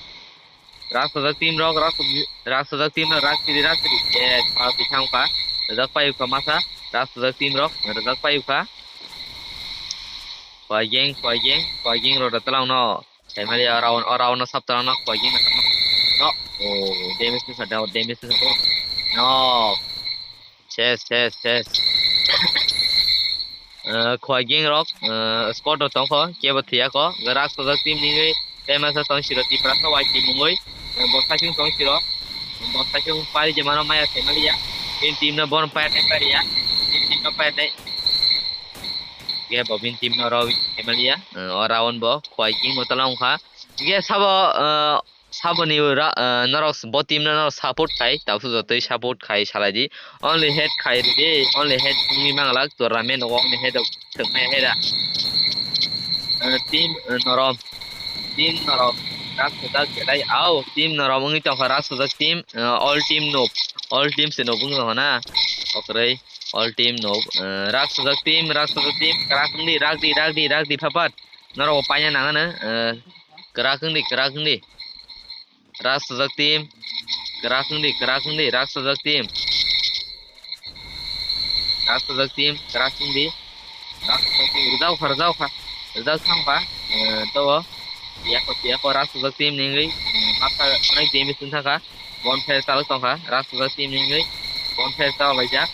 Raksajak team rok, Raksajak, Raksajak team rok, Raksiri, Raksiri. Eh, ma thangkha. Rijak payukha masa. Raksajak team rok, rijak payukha. Khowai Gang, Khowai Gang, Khowai Gang rok da talangno. Saimalia o round, o round no sab talangno, Khowai Gang no. Oh, damage ni sa, damage ni sa. No. Ses, ses, ses. Eh, Khowai Gang rok, eh, squad rok tongkho, kebo thiyakho. Raksajak team ningwi, tei masa tong siro, Tiprasa Y team mungwi, eh, bo saichung tong siro. Bo saichung pari je mano maya saimalia. Team, team no bon pari nai pariya. Team, team no pari nai. Ge bo bin team no rw saimalia. Eh, o round bo, Khowai Gang bo talangkha. Ge sabo, eh, Saboni ura, ah, norok s-, bo team no norok support khai, tabuk jotoi support khai salai di. Only head khai ridi, only head wngwi manglak, tournament o only head rok thwngmaya hera. Ah, team, ah, norom, team norom, rak sojak belai, au, team norom wngwi tongkha, rak sojak team, ah, all team noob, all team se noob wngwi tongkha na, okroi, all team noob, ah, rak sojak team, rak sojak team, kwrak wngdi, rak di, rak di, rak di, phapat, norok bo paina nangano, ah, kwrak wngdi, kwrak wngdi. Raksajak team. Kwrak wngdi, kwrak wngdi, Raksajak team. Raksajak team, kwrak wngdi. Raksajak team, rwjak kha, rwjak kha. Rwjak thang kha. Eh, to. Tiyako, tiyako, Raksajak team ningwi. Eh, masa onek damage wng thang kha. Bonfire chalok tong kha. Raksajak team ningwi. Bonfire chalok laijak.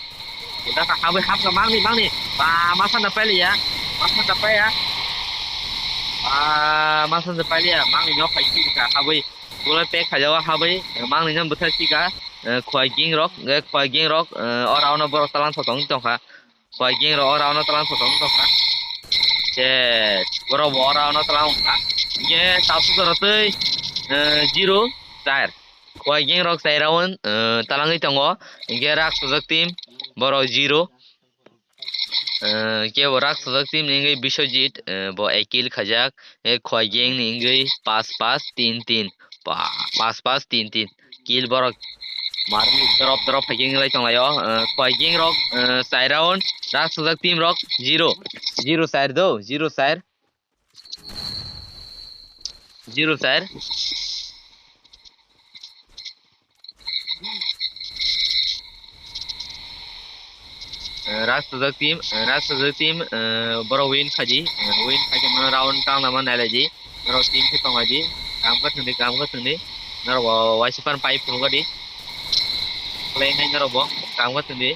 Rwjak kha, habwi hapkha, mangni, mangni. Ba, masa na pailiya. Masa na paiya. Ba, masa na pailiya. Mangni nok pai kha, habwi. Bulai pack khajago habwi, mangni jang bwthai sika, eh, Khowai Gang rok, eh, Khowai Gang rok, eh, o round o borok talang sotong tongkha. Khowai Gang rok o round o talang sotong tongkha. Se, borok bo o round o talang wngkha. Hingke tabuk jora twi, eh, zero, char. Khowai Gang rok chai round, eh, talangwi tongo. Hingke Raksajak team, borok zero. Eh, kebo Raksajak team ni wngwi Biswajit, eh, bo ek kill khaijak, eh, Khowai Gang ni wngwi pas pas tin tin, pa-, pas pas tin tin, kill borok marwi drop drop khaikhe wngwi lai tonglaio, eh, Khowai Gang rok, eh, chai round, Raksajak team rok zero, zero char do, zero char. Zero char. Eh, Raksajak team, eh, Raksajak team, eh, borok win khaidi, eh, win khaidi mano round tang lama nailaidi, borok team khe tonglaidi, kam khe thwngdi, kam khe thwngdi, norok bo waisa pan pai phunukgadi, khlainai norok bo, kam khe thwngdi.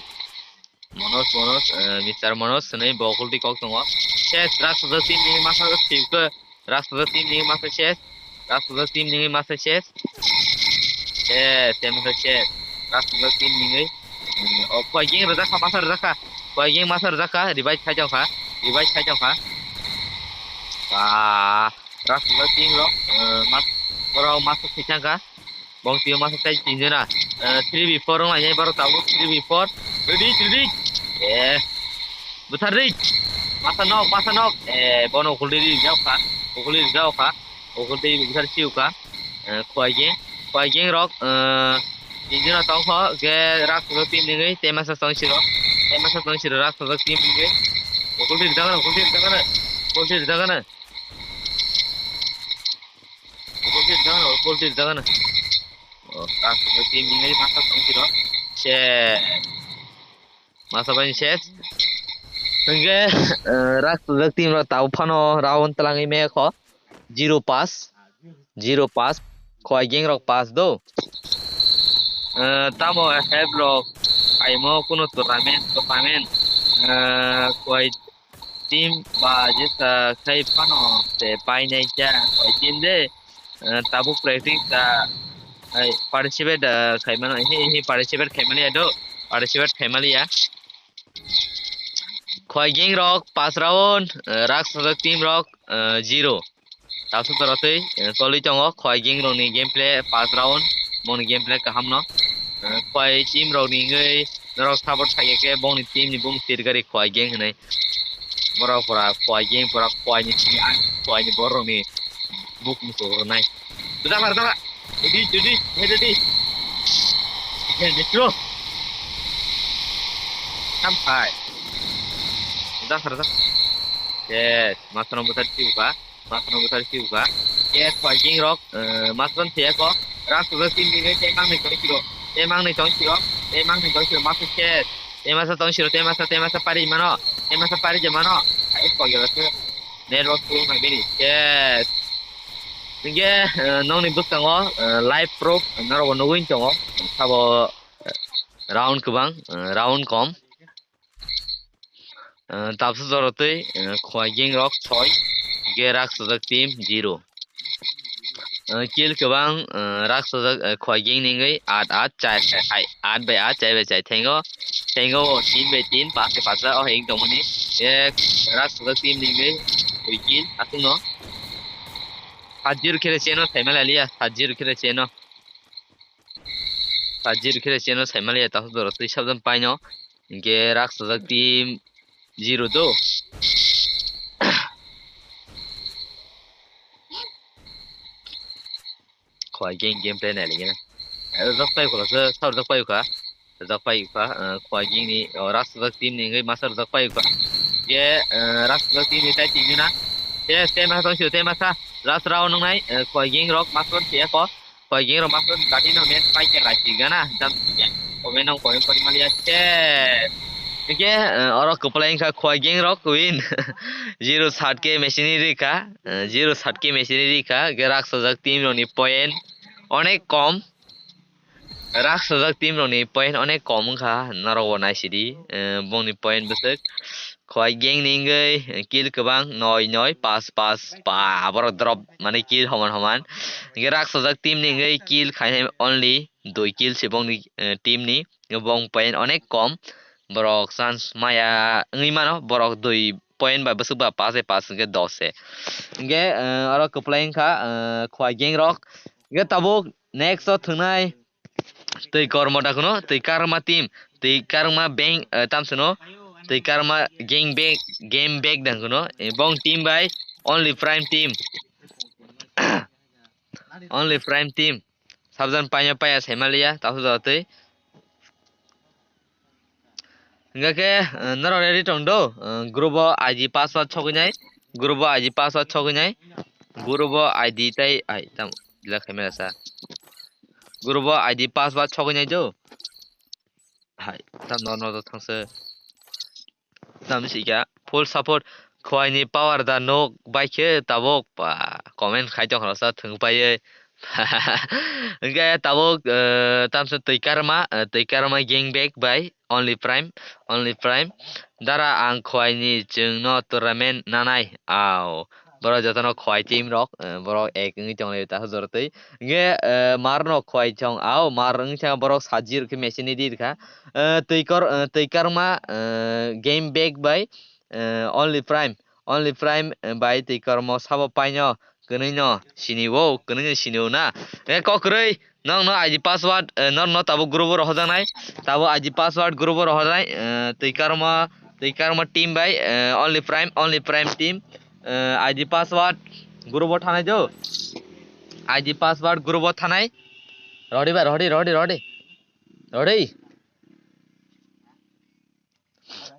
Monos, Monos, eh, Mister Monos hwnwi bo kulti kok tongo. Ses, Raksajak team ni masa sip khe, Raksajak team ni masa ses, Raksajak team ni masa ses. Ses, se masa ses. Raksajak team ni, eh, o Khowai Gang rwjak kha, masa rwjak kha. Khowai Gang masa rwjak kha, revive khai tong kha, revive khai tong kha. Ba, Raksajak team rok, eh, mas-, borok masa thwi thang kha. Bong twi masa tai tin jona. Eh, three v four wng lainai borok tabuk, three v four. Ready, ready. Eh. Buthar di. Masa nok, masa nok. Eh, bono ukuldi rijak kha. Ukuldi rijak kha. Ukuldi bwsar siu kha. Eh, Khwai Gang. Khwai Gang rok, eh, tinjona tong kho. Ge rak sojak team ningwi. Te masa tong siro. Te masa tong siro rak sojak team ningwi. Ukuldi rijak ano, ukuldi rijak ano. Ukuldi rijak ano. Ukuldi rijak ano, ukuldi rijak ano. Oh, rak sojak team ningwi masa tong siro. Se. Masa bai ses. Hingke, eh, rak sojak team rok tau phano round twlangwi maya kho. Zero pass. Zero pass. Khwai Gang rok pass do. Eh, tamo help rok aimo kuno tournament, tournament. Eh, Khwai team ba jesa khai phano se painai cha Khwai team de. Eh, tabuk practice ta, ai, participate, eh, khaimano, hi, hi, participate khaimaliya do, participate khaimaliya. Khwai Gang rok pass round, eh, rak sojak team rok, eh, zero. Tabuk dorotwi, eh, tolwi tongo, Khwai Gang rokni gameplay pass round, boni gameplay kahamno. Eh, Khwai team rokni wngwi norok support khaikhe bongni team ni bung tirgari Khwai Gang hinwi. Borok pura Khwai Gang pura Khwai ni simi ang Khwai ni borok ni buk musu rwnai. Dada dada. Didi didi hei didi. Hei didi bro. Sampai. Dada dada. Yes, masano butar siu ka. Masano butar siu ka. Yes, Khwai Gang rok. Eh, masano siya ko. Rak sojak team ni te mang ni tong siro. Te mang ni tong siro. Te mang ni tong siro. Masano yes. Te masa tong siro. Te masa, te masa pari mano. Te masa pari je mano. Ai ko gela se. Network tu mai bini. Yes. Hingke, eh, nokni bwskango, eh, live proof norok bo nugwi tongo. Sabo, eh, round kwbang, eh, round kom. Eh, tabsa jorotwi, eh, Khwai Gang rok soi, hingke rak sojak team zero. Eh, kill kwbang, eh, rak sojak, eh, Khwai Gang ni wngwi at at char hai, at bai at char bai char thengo, thengo o tin bai tin, pass bai pass o heng tongmani, eh, rak sojak team ni wngwi dui kill aswkno. Sat zero khe cheno saimaliya, sat zero khe cheno. Sat zero khe cheno saimaliya, tabsa jorotwi sabjam paino. Hingke rak sojak team zero do. Khwai Gang gameplay nai lagi na. Eh, rak pai kho, sa rak pai kha. Rak pai kha, eh, Khwai Gang ni, oh, rak sojak team ni wngwi masa rak pai kha. Ye, eh, rak sojak team ni tai team ni na. Te, te masa tong sio, te masa. Last round nung nai, eh, Khwai Gang rok masa tong sio ko. Khwai Gang rok masa tong gati no match pai khe lai si gana. Jam ya. Komen nong komen pori mali ya. Te. Oke, eh, oro kwplai wngkha Khwai Gang rok win. Zero sat khe machine rikha, eh, zero sat khe machine rikha. Ge rak sojak team rok ni point onek kom. Rak sojak team rokni point onek kom wngkha, norok bo naisidi, eh, bongni point bwswk. Khwai Gang ni wngwi kill kwbang, noi noi, pas pas, ba, borok drop, mane kill homan homan. Hingke rak sojak team ni wngwi kill khainai only dui kill se bongni, eh, team ni, bong point onek kom. Borok chance maya wngwi mano, borok dui point bai bwswk ba pas se pas hingke dos se. Hingke, eh, oro kwplai wngkha, eh, Khwai Gang rok. Hingke tabuk next o thwngnai. Twi kormo da kuno, twi karma team, twi karma bang, eh, tamsano, twi karma gang bag, game bag da kuno, eh, bong team bai, only prime team. Only prime team. Sabjan paya paya saimaliya, taso jatwi. Hingke, eh, norok ready tong do, eh, group o I D password sogwi nai, group o I D password sogwi nai, group o I D tai, ai, tam, ila khaimela sa. Group o I D password sogwi nai do. Hai, tam no, no, thangse. Tam si kya, full support, Khwai ni power da nok bai khe tabok pa, comment khai tong khna sa thung pai ye. Hingke tabuk, eh, tamsa twi karma, eh, twi karma gang bag bai, only prime, only prime. Dara ang Khwai ni chwng no tournament nanai, au. Borok jotono Khwai team rok, eh, borok ek wngwi tong lai ta jorotwi. Hingke, eh, mar no Khwai chong, au, mar wngwi thang borok sajir khe machine di kha. Eh, twi kor, eh, twi karma, eh, game bag bai, eh, only prime, only prime, eh, bai twi karmo sabo paino. Kwnwi no sini o, kwnwi no sini o na. E kok kwrwi, nokno I D password, eh, nokno tabuk group o rohorjaknai. Tabuk I D password group o rohorjaknai, eh, twi karma, Twi karma team bai, eh, Only Prime, Only Prime team, eh, I D password group o thanai do. I D password group o thanai. Rodi bai, rodi, rodi, rodi. Rodi.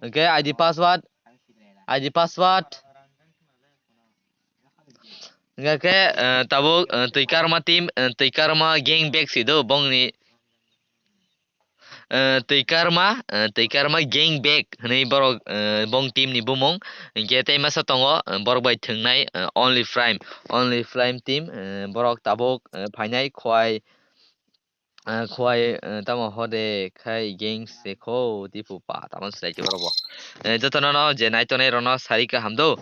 Okay, I D password. I D password. Hingke, eh, tabuk, eh, Twi karma team, eh, Twi karma gang bag si do, bongni, eh, Twi karma, eh, Twi karma gang bag hinui borok, eh, bong team ni bumung. Hingke tei masa tongo, eh, borok bai thwngnai, eh, Only Prime, Only Prime team, eh, borok tabuk, eh, phainai khwai, ah, khwai, eh, tamo hode khai gang se kho tipu pa tamo slai khe borok bo. Eh, jotono no je nai tongnai rok no sari kaham do.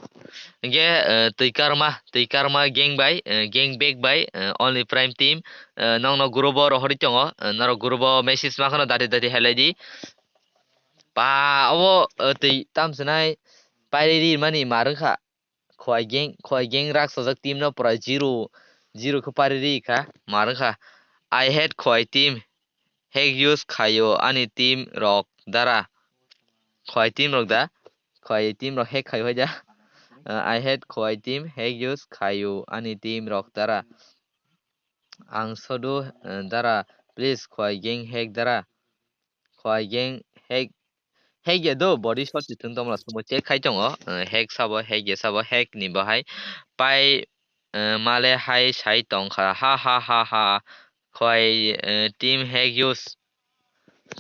Hingke, eh, Twi karma, Twi karma gang bai, eh, gang bag bai, eh, Only Prime team, eh, nokno group o rohorwi tongo, eh, norok group o message ma kheno dati dati hai lai di. Pa obo, eh, twi tam swnai pairi ri mani mar wngkha. Khwai gang, khwai gang raksajak team no pura zero, zero khe pari ri kha, mar wngkha. I hate khwai team, hack use khaio ani team rok dara. Khwai team rok da, khwai team rok hack khaio hai da. Uh, I hate khwai team, hack use khaio ani team rok dara. Ang sodu, uh, dara, please khwai gang hack dara. Khwai gang hack, hack ya do, body shot si thung tongmla sumo check khai tongo, eh, hack sabo, hack ya sabo, hack ni bahai pai, eh, male hai sai tongkha, ha, ha, ha, ha. Khwai, eh, team hack use,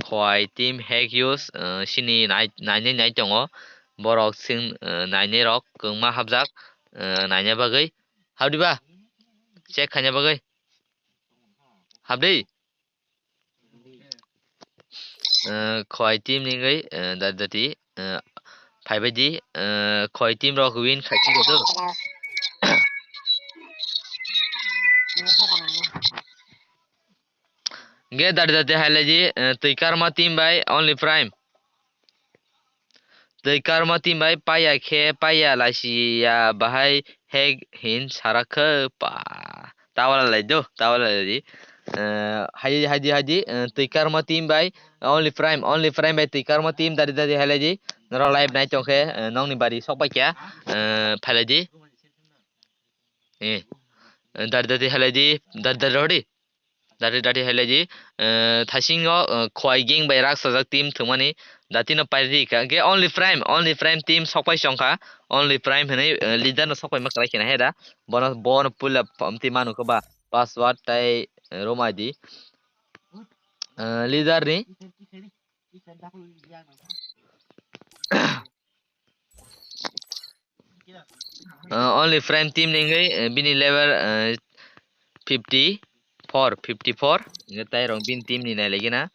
khwai team hack use, eh, sini nai, nainai nai tongo, borok sing, eh, nainai rok kwngma hapjak, eh, naina bagwi, habdi ba, check khaina bagwi, habdi. Eh, khwai team ni wngwi, eh, dati dati, eh, phaibai di, eh, khwai team rok win khai si do. Hingke dati dati hai lai di, eh, Twi karma team bai Only Prime. Twi karma team bai paiya khe paiya laisiya bahai hack hin sara khe pa. Tawala lai do, tawala lai di. Eh, hai, hai di, hai di, eh, Twi karma team bai Only Prime, Only Prime bai Twi karma team dati dati hai lai di. Norok live nai tong khe, eh, nokni bari sok pai kha, eh, phai lai di. Eh, dati dati hai lai di, dati dati rw di. Dati dati hai lai di, eh, thaisingo, eh, khwai gang bai raksajak team thwngmani dati no pairi ri kha. Hingke Only Prime, Only Prime team sok pai song kha. Only Prime hinui, eh, leader no sok pai ma kwlai khe na he da. Bono, bono puila pamti manu khe ba password tai, eh, room I D. Eh, leader ni Uh, Only Prime team ni wngwi, uh, bini level, uh, fifty four, fifty four. Hingke tai rok bini team ni nai lagi na.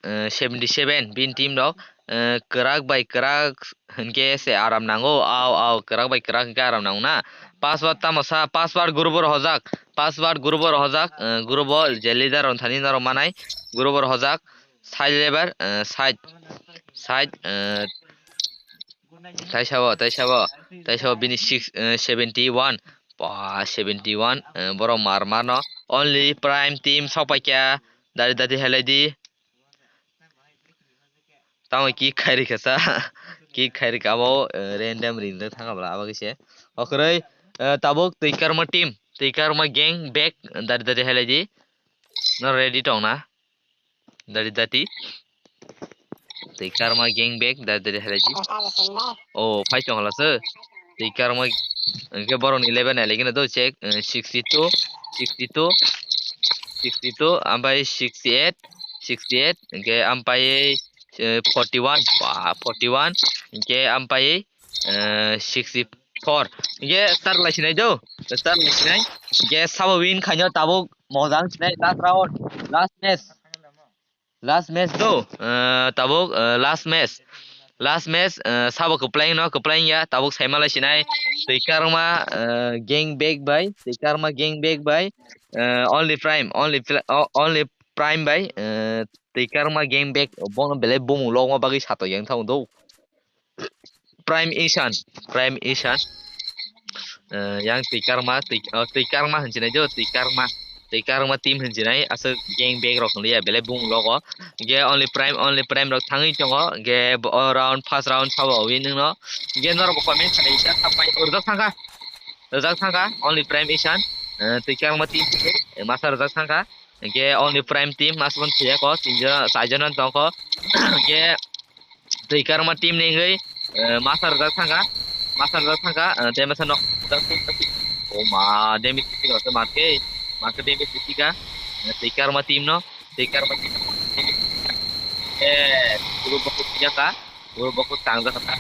Uh, seventy seven bini team rok, uh, kwrak bai kwrak hingke se aram nango. Au, au, kwrak bai kwrak hingke aram nango na. Password tamo sa, password group o rohorjak, password group o rohorjak, uh, group o je leader rok thani norok manai, group o rohorjak. Side level, eh, side, side, eh, tai sabo, tai sabo, tai sabo bini six, eh, seventy one. Ba, seventy one, eh, borok mar mar no. Only Prime team sok pai kha. Dari dati hai lai di. Tamo kick khai ri kha sa. Kick khai ri kha abo, eh, random ring ring thang bwla abo khe se. Okhoroi, eh, tabuk Twi karma team, Twi karma gang back dari dari hai lai di. No ready tong na. Dari dati. Twi karma gang back dari dari hai lai di. Oh, phai tong hala se. Twi karma, hingke borok ni level nai lagi na do check, eh, sixty two, sixty two, sixty two, ampai sixty eight, sixty eight, hingke ampai, eh, forty one, ba, forty one, hingke ampai, eh, sixty four. Hingke star lai sinai do, star lai sinai. Hingke sabo win khaino tabuk mojang sinai last round, last match. Last match do, eh, tabuk, eh, last match. Last match, eh, sabo kwplai no, kwplai ya, tabuk saima lai sinai. Twi karma, eh, gang back bai, Twi karma gang back bai, eh, Only Prime, Only Pla-, o-, Only Prime bai, eh, Twi karma gang back, bono belai bumung logma bagwi sato yang thang do. Prime Ishan, Prime Ishan. Eh, yang Twi karma, Twi, oh, Twi karma hinwi sinai do, Twi karma. Twi karma team hinjinai aswk gang bag rok hinliya belai bung logo. Ge only prime, only prime rok thangwi tongo. Ge bo-, o round, first round sabo win wngno. Ge norok bo comment khalai sa, sapai rwjak thangkha. Rwjak thangkha, only prime isan. Eh, twi karma team, eh, masa rwjak thangkha. Ge only prime team, masa bon thiyako, tinjon, saijon tongkho. Ge Twi karma team ni wngwi, eh, masa rwjak thangkha, masa rwjak thangkha, eh, tei masa nok. O ma, damage sisi rok se mat khe, mat khe damage sisi ka, eh, twi karma team no, twi karma team no, eh, guru bokuk tiyaka, guru bokuk tangjak kha.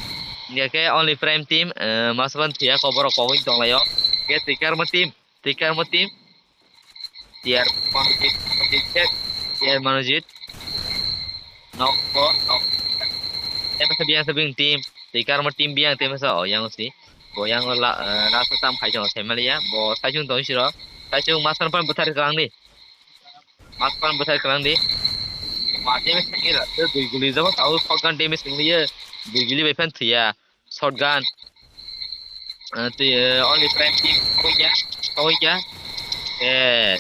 Hingkhe khe only prime team, eh, masa ban thiyako borok kogwi tonglaio. Khe twi karma team, twi karma team, Tier Manojit, Manojit, Tier Manojit. Nok ko, nok. Tei masa biyang sa bing team. Tei karma team biyang tei masa o yang si. Bo yang la, eh, last tam khai jong sai maliya. Bo sai chung tong siro. Sai chung master pan buthar klang di. Master pan buthar klang di. Ma damage kira. Dui guli jabo tau shotgun damage klang di. Dui guli bai fan thiya. Shotgun. Eh, twi, eh, only prime team. Koi ya? Koi ya? Eh.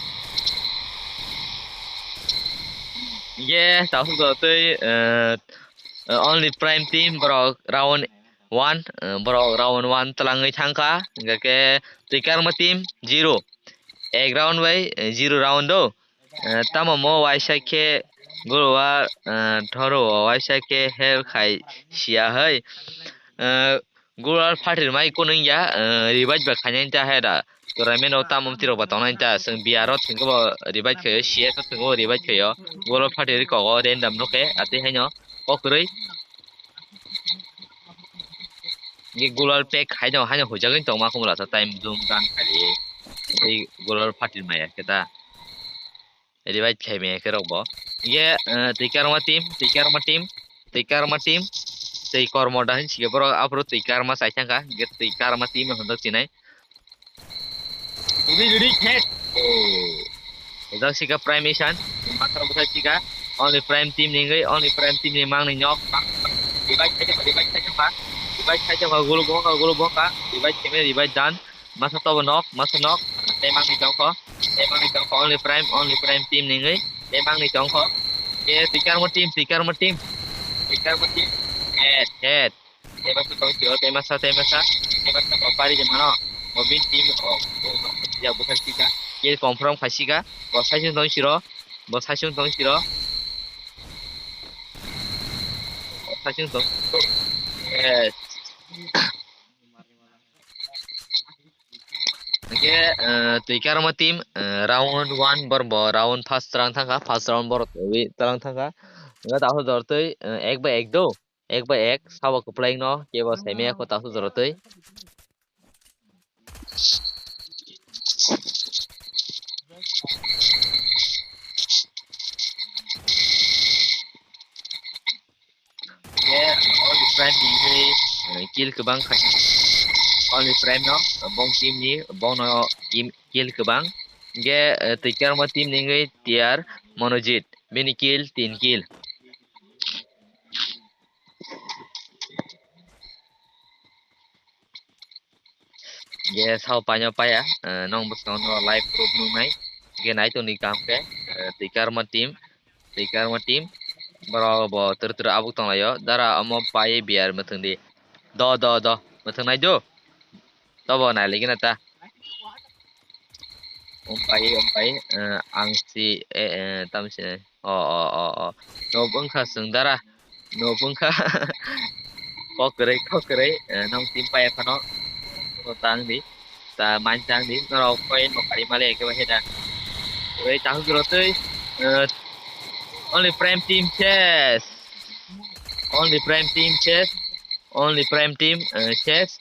Ye, tahu tu twi, eh, eh, only prime team borok round one, eh, borok round one talangwi thangkha. Hingkhe twi karma team zero. Ek round bai, eh, zero round do. Eh, tamo mo waisa khe guru wa, eh, thoro o waisa khe help khai sia hai. Eh, guru al phatir mai kunung ya, eh, revive ba khainai ta hai da. Tournament o tamo tiro ba tongnai ta, seng biaro thengko bo revive khayo, C S o thengko bo revive khayo. Guru al phatir ko go random no khe, ati haino kokroi. Ge guru al pack haino, haino hujagin tongma kumula ta time zoom dan khai. Ei guru al phatir mai ya khe ta. Revive khai maya khe rok bo. Ye, eh, twi karma team, twi karma team, twi karma team, twi kormo da hin sige borok aphuru twi karma sai thangkha, ge twi karma team no hwnjak sinai. Uri uri khet. Oh. Ujak sika prime isan, mathar bwthai sika, only prime team ni wngwi, only prime team ni mang ni nok, revive khai thangkha, revive khai thangkha, revive khai thangkha, gulu boka, gulu boka, revive khai maya, revive dan. Masa tobo nok, masa nok. Tei mangni tongkho. Tei mangni tongkho. Only prime, only prime team ningwi. Tei mangni tongkho. Ye, twi karmo team, twi karmo team. Twi karmo team. Head, head. Tei masa tong sio, tei masa, tei masa. Tei masa ko pari je mano. Mobin team o. Ya bukan sika. Ye confirm khasika. Bo saisung tong siro. Bo saisung tong siro. Bo saisung tong. Yes. Hingke, eh, twi karma team, eh, round one borok bo round first twlang thangkha, first round borok twi twlang thangkha. Hingke takhuk jor twi, eh, ek bai ek do, ek bai ek, sabo kwplai no, kebo saimaya kho takhuk jor twi. Ye, only prime ni hwnwi, eh, kill kwbang khai. Only prime no, bong team ni, bong no team kill kwbang. Ge, eh, twi karma team ni hwnwi tiar Monojit. Bini kill, tin kill. Ge sao paino paya, eh, nong bwskango no live proof nungnai. Ge nai tongni kaham khe, eh, twi karma team, twi karma team. Borok bo twrwk twrwk abuk tonglaio. Dara omo pai biar mwthwng di. Do, do, do. Mwthwng nai do. Tobo nai ligi na ta. Umpai, umpai, eh, ang si, eh, eh, tam si, eh. O, o, o, o. No bwngkha chwng dara. No bwngkha. Kok kwrwi, kok kwrwi. Eh, nong team paya phano. No tang di. Ta man tang di. Norok point bo kari male ke wahe da. Kwrwi tahuk juro twi. Eh, only prime team chest. Only prime team chest. Only prime team, eh, chest.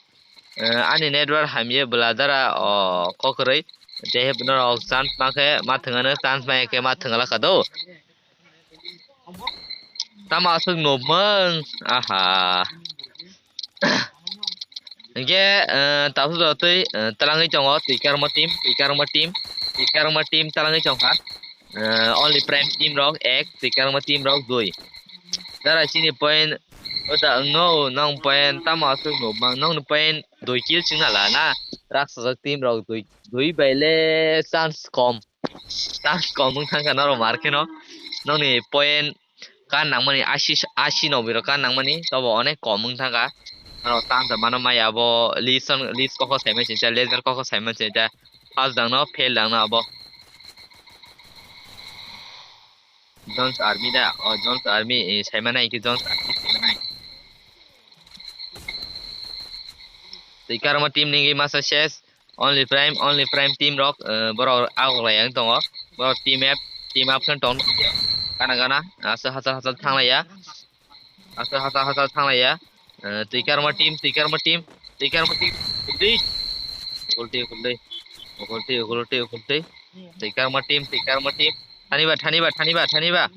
Eh, ani network hamye bwla dara o kokrwi. Tei norok chance mankhe ma thwngano, chance maya khe ma thwngala kha do. Tamo aswk nopmung, aha. Hingkhe, eh, tasu jotoi, eh, talangwi tongo twi karma team, twi karma team, twi karma team talangwi tongkha. Eh, only prime team rok ek, twi karma team rok dui. Dara chini point, ota wngno, nong point tamo aswk nopmang, nongni point dui kill chwngna la na. Raksajak team rok dui, dui bai le chance kom. Chance kom wng thangkha norok mar kheno. Nokni point kan nangmani asi, asi nobwi rok kan nangmani, tobo onek kom wng thangkha. Norok chance mano maya abo list on, list kok saimani singcha, laser kok saimani singcha. Pass dangno, fail dangno abo. Jones Army da, o Jones Army, eh, saimanai ki Jones Army saimanai. Tei karma team ni masa ses, Only Prime, Only Prime team rok, eh, borok agok lai ang tongo. Borok team up, team up khe tong. Gana gana, asa hachal hachal thanglaiya. Asa hachal hachal thanglaiya. Eh, tei karma team, tei karma team, tei karma team. Ulti, ulti, ulti, ulti, ulti, ulti. Tei karma team, tei karma team. Thaniba, thaniba, thaniba, thaniba.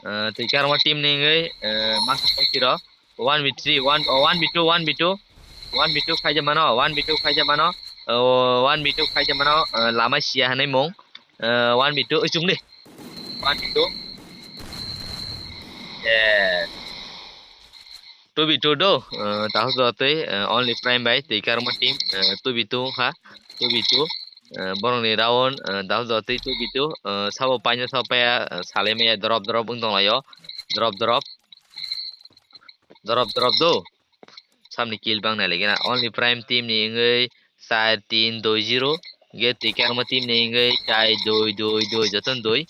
Eh, tei karma team ni wngwi, eh, masa khaisiro. One v three, one, oh, one v two, one v two. One v two khaija mano, one v two khaija mano. Oh, one v two khaija mano, eh, lama sia hinwi mung. Eh, one v two, oi, chungli. One v two. Yes. Two v two do, eh, tahuk jotwi, eh, Only Prime bai tei karma team, eh, two v two wngkha, two v two, eh, borokni round, eh, tahuk jotwi two v two, eh, sabo paina sabo paya, eh, salai maya drop drop wng tonglaio, drop drop, drop drop do, samni kill bang nai lagi na, Only Prime team ni wngwi char tin dui zero, ge tei karma team ni wngwi char dui dui dui jotono dui.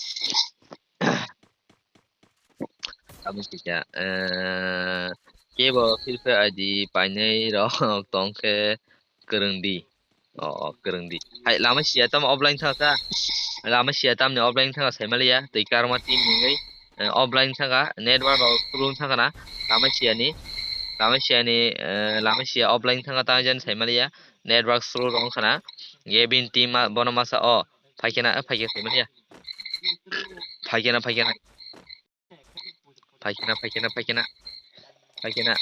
Abo kisa, eh, kebo Free Fire I D painai rok tongkhe kwrwng di. O, o, kwrwng di. Hai, lama sia tamo offline thangkha. Lama sia tamni offline thangkha saimaliya. Tei karma team ni wngwi, eh, offline thangkha. Network rok slow thangkha na. Lama sia ni. Lama sia ni, eh, lama sia offline thangkha tamo jan saimaliya. Network slow rok wngkha na. Ge bini team ma, bono masa o. Phaikhe na, phaikhe saimaliya. Phaikhe na, phaikhe na. Phaikhe na, phaikhe na, phaikhe na. Phaikhe na.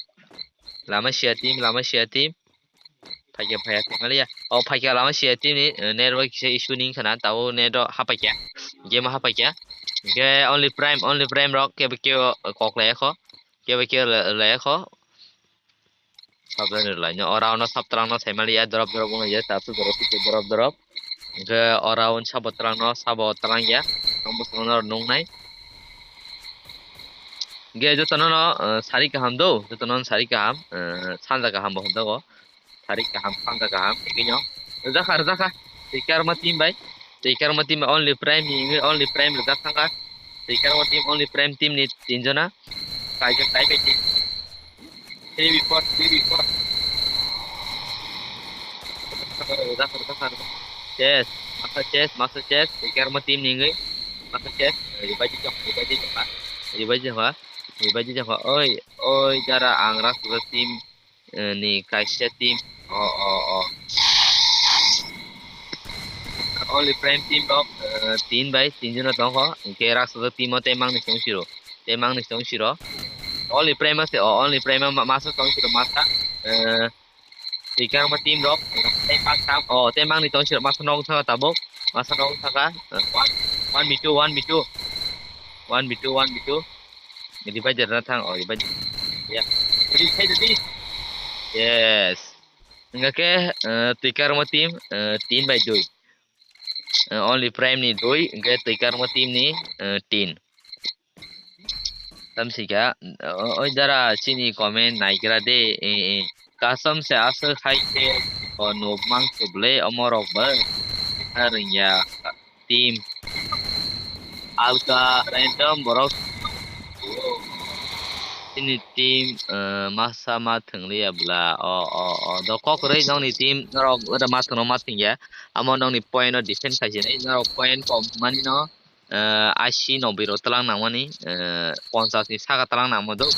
Lama sia team, lama sia team. Phaikhe, phaikhe, phaikhe ya. O phaikhe lama sia team ni, eh, network kisa issue ni wngkha na, tabo net o hapaikya. Game o hapaikya. Hingkhe Only Prime, Only Prime rok kebo kebo kok laiya kho. Kebo kebo laiya kho. Sabjani rwlaino, o round no sab twlang no saimaliya, drop drop wngya, tabsu drop, drop drop. Hingkhe o round sabo twlang no, sabo twlang ya, tong bwskango no nungnai. Hingkhe jotono no, eh, sari kaham do, jotono no sari kaham, eh, sanja kaham bo hwnjago. Sari kaham, sanja kaham, hingkhe no. Rwjakha, rwjakha. Tei karma team bai. Tei karma team bai, Only Prime ni, Only Prime rwjak thangkha. Tei karma team, Only Prime team ni tinjona. Kaijak tai bai team. Three v four, three v four. Chest, masa chest, masa chest, tei karma team ni wngwi. Masa chest, revive jokha, revive jokha, revive jokha, revive jokha. Oi, oi, jara ang Rasta team, eh, ni kaisa team. O, o, o. Only Prime team rok, eh, tin bai tin jona tongkho. Hingkhe Rasta team o tei mangni song siro. Tei mangni song siro. Only Prime o se, o, Only Prime o ma-, masa song siro, masa. Eh, Tei karma team rok, tei masa, o, tei mangni tong siro, masa nok thaka tabuk, masa nok thaka, eh, one, one v two, one v two, one v two, one v two. Revive rwna thang, o, revive. Ya. Revive, revive. Yes. Hingkhe, eh, tei karma team, eh, tin bai dui. Eh, Only Prime ni dui, hingkhe tei karma team ni, eh, tin. Tamsika, o, oi jara chini comment naigra de, e, e, kasam se aswk hai khe, o, nuk mang se ble omorok bo, rwngya team. Alka random borok. Chini team, eh, masa ma thwngliya bla. O, o, o. Do kok rwi nokni team norok ora ma thwngno ma thwngya. Amo nokni point no defend khai sinai. Norok point kom mani no, eh, ashi noboi rok twlang nangmani, eh, ponchas ni saka twlang nangma do.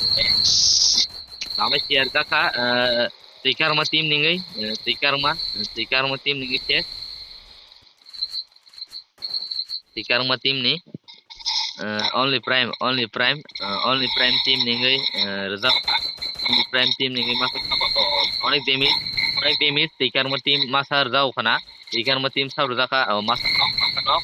Lama share jakha, eh, twi karma team ningwi, eh, twi karma, twi karma team ningwi se. Twi karma team ni, eh, Only Prime, Only Prime, eh, Only Prime team ningwi, eh, rwjak. Only Prime team ningwi masa onek damage, onek damage twi karma team masa rwjak khana. Twi karma team sab rwjak kha, oh, masa nok, masa nok.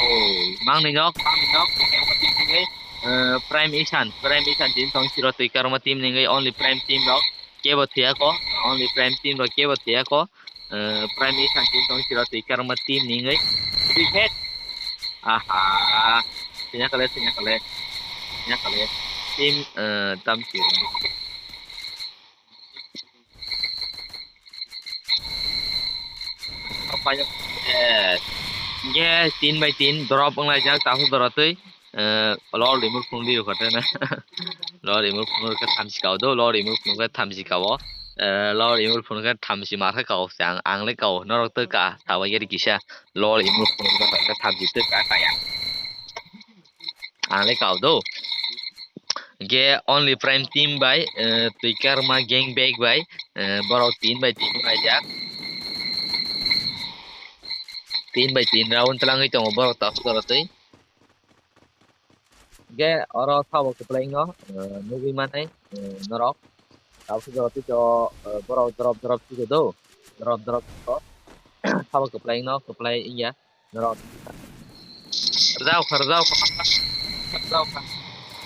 Oh, mangni nok, mangni nok, twi karma team ningwi, eh, Prime Isan, Prime Isan team tong siro twi karma team ni wngwi only Prime team rok kebo thwiya ko, only Prime team rok kebo thwiya ko, eh, Prime Isan team tong siro twi karma team ni wngwi. Twi khe, aha, thwiya kale, thwiya kale, thwiya kale, team, eh, tam siro. Yes. Yes, tin bai tin drop wnglaijak, tasu dora twi. Eh, Lord Imur phone di khotene. Lord Imur phone khe thamsi kao do, Lord Imur phone khe thamsi kao. Eh, Lord Imur phone khe thamsi mar khe kao se ang, ang le kao, norok twi ka, sabai gari kisa. Lord Imur phone khe thamsi twi ka kaya. Ang le kao do. Ge only Prime team bai, eh, twi karma gang bag bai, eh, borok tin bai tin wnglaijak. Tin bai tin round twlangwi tongo borok tasu dora twi. Ge oro sabo kwplai no, eh, nugwi manai, eh, norok. Tasu dora twi to, eh, borok drop drop twi do. Drop drop to. Sabo kwplai no, kwplai wngya. Norok. Rwjak kha, rwjak kha, rwjak kha.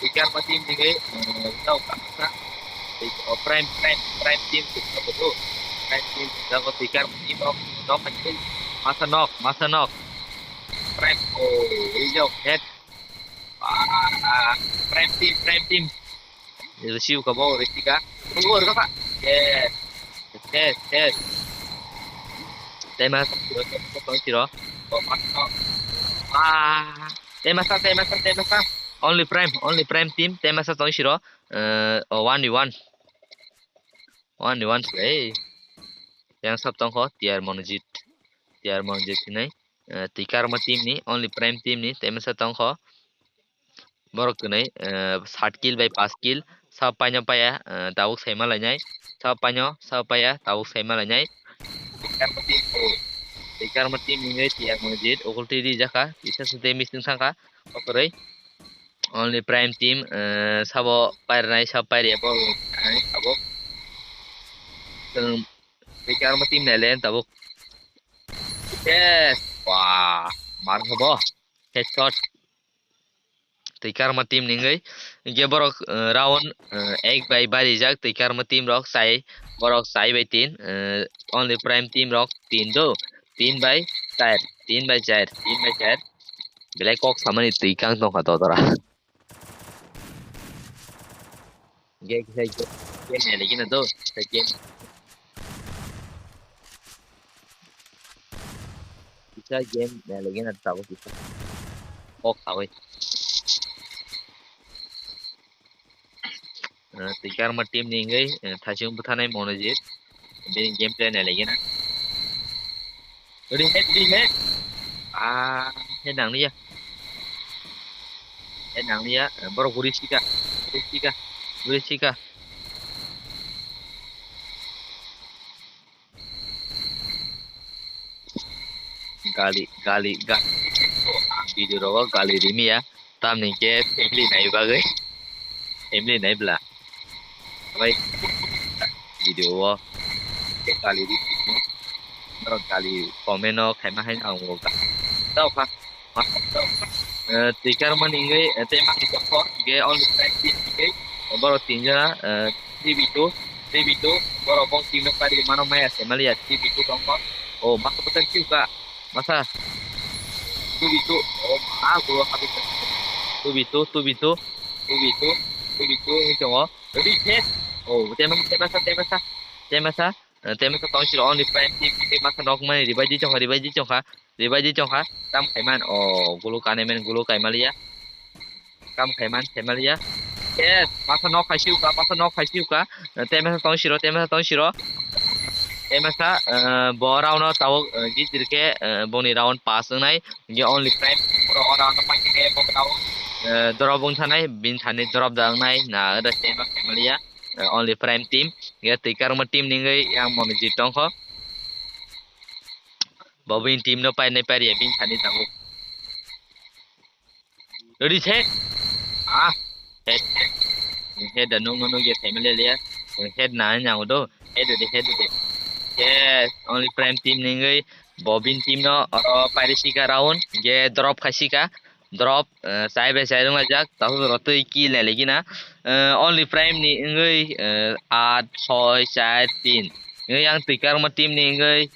Twi karma team ni gai, eh, rwjak kha, kha. Twi, oh, Prime, Prime, Prime team twi karma team rok, twi karma team rok, nok hai twi. Masa nok, masa nok. Prime, oh, rwjak, head. Ah, Prime team, Prime team. Risiu ka bo, risi ka. Tunggu, rika pa. Yes. Yes, yes. Tema, tong siro. Oh, mas, oh. Ah, tema sa, tema sa, tema sa. Only Prime, only Prime team. Tema sa tong siro. Eh, oh, one v one. One v one play. Yang sab tong kho, T R Monojit. T R Monojit hinai. Eh, twi karma team ni, only Prime team ni, tema sa tong kho. Borok twnwi, eh, sat kill bai pas kill, sa paino paya, eh, tabuk saima lainai, sa paino, sa paya, tabuk saima lainai. Twi karma team ni, twi karma team ni wngwi T R Monojit, okolti rijak kha, kisa se damage wng thang kha, okoroi. Only Prime team, eh, sabo pairnai, sabo pairiya, borok tabuk. Chwng twi karma team ni le tabuk. Yes, wah, mar kha bo. Headshot. Twi karma team ni wngwi. Hinkhe borok, eh, round, eh, ek bai barijak twi karma team rok chai, borok chai bai tin, eh, only Prime team rok tin do, tin bai char, tin bai char, tin bai char. Belai kok samani twi kang tongkha to tora. Ge, ge, ge, game nai lagi na do, game. Kisa game nai lagi na tabo kisa. Kok sawi. Eh, twi karma team ni wngwi, eh, thaisung bwthanai Monojit. Bini gameplay nai lagi na. Rehead, rehead. Ah, head nang liya. Head nang liya. Eh, borok guri sika. Guri sika. Guri sika. Gali, gali, gali. Video rogo gali rimiya. Tamni ke family nai bagwi. Family nai bla. Bai video o ke gali ri. Norok gali comment o khaima hai ang o ga. Tao kha. Eh, twi karma ni wngwi, eh, tei mani tongkho, ge only time team wngwi, eh, borok tin jona, eh, three v two, three v two, borok bong team no pari mano maya se maliya three v two tongkho. Oh, masa bwtang kiu ka, masa. Two v two, oh, ma, go habi ka. Two v two, two v two, two v two, two v two wngwi tongo. Ready, set. Oh, temasa, temasa, temasa, temasa. Eh, temasa tong siro only prime team, temasa nok mani revive di chongkha, revive di chongkha, revive di chongkha. Tam khaiman, oh, gulu kanemen, gulu kaimaliya. Kam khaiman, khaimalia. Yes, masa nok khai siuka, masa nok khai siuka. Eh, temasa tong siro, temasa tong siro. Temasa, eh, bo round no tabuk, eh, gitir khe, eh, boni round pass wngnai. Ge only prime, bro, o round no paikhe, bo round, eh, drop wng thanai, bin thani drop da wngnai, na, ada tema khaimalia. Eh, only prime team. Ge twi karma team ni wngwi yang moni jit tongkho. Bo bini team no painai pariya bini thani tabuk. Ready, set. Ah, head, head. Head da nung nung ya family liya. Head na yang do. Head de, head de. Yes, only prime team ni wngwi bo bini team no, oh, pairi sika round. Ge drop khai sika. drop, eh, chai bai chai rwng laijak, taso jora twi kill nai lagi na. Eh, Only Prime ni wngwi, eh, aat, soi, char, tin. Wngwi yang twi karma team ni wngwi,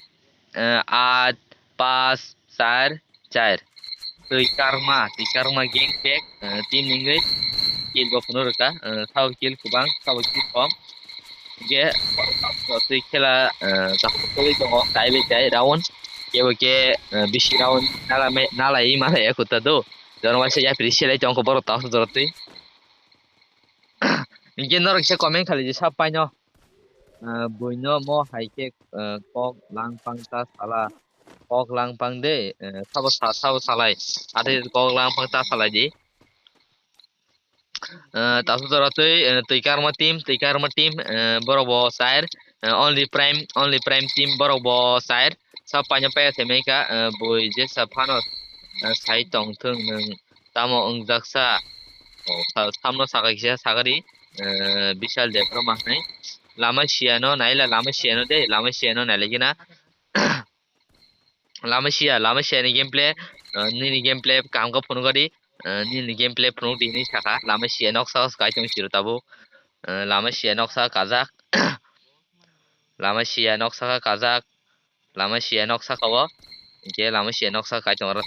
eh, aat, paanch, char, char. Twi karma, twi karma gang pack, eh, team ni wngwi kill bo phunuk rwkha, eh, sabo kill kwbang, sabo kill kom. Hingke twi khela, eh, kaphang twi tongo, tai bai tai round. Kebo ke, eh, bisi round nala me-, nalai ma ya kuta do. Jono waisa yapri selai tongkho borok taso jora twi. Hingke norok kisa comment khalai di sab paino. Eh, buino mo hai khe, eh, kok langpang ta sala. Kok langpang de, eh, sabo sa-, sabo salai. Ate kok langpang ta salai di. Eh, taso jora twi, eh, twi karma team, twi karma team, eh, borok bo char, eh, Only Prime, Only Prime team borok bo char. Sab paino paya se meika, eh, bui jesa phano, eh, sai tong thung nwng tamo wngjaksa. O, sa-, samno saka kisa sakari, eh, Bishal Debbarma hinwi. Lama siyano naila, lama siyano de, lama siyano nailai gina. Lama siya, lama siya ni gameplay, eh, nini gameplay kaham khe phunuk di, eh, nini gameplay phunuk di hinwi sakha. Lama siya noksa kai tong siro tabuk. Eh, lama siya noksa kajak. Lama siya noksa kha kajak. Lama siya noksa kha o. Hingke lama siya noksa kai tong oro.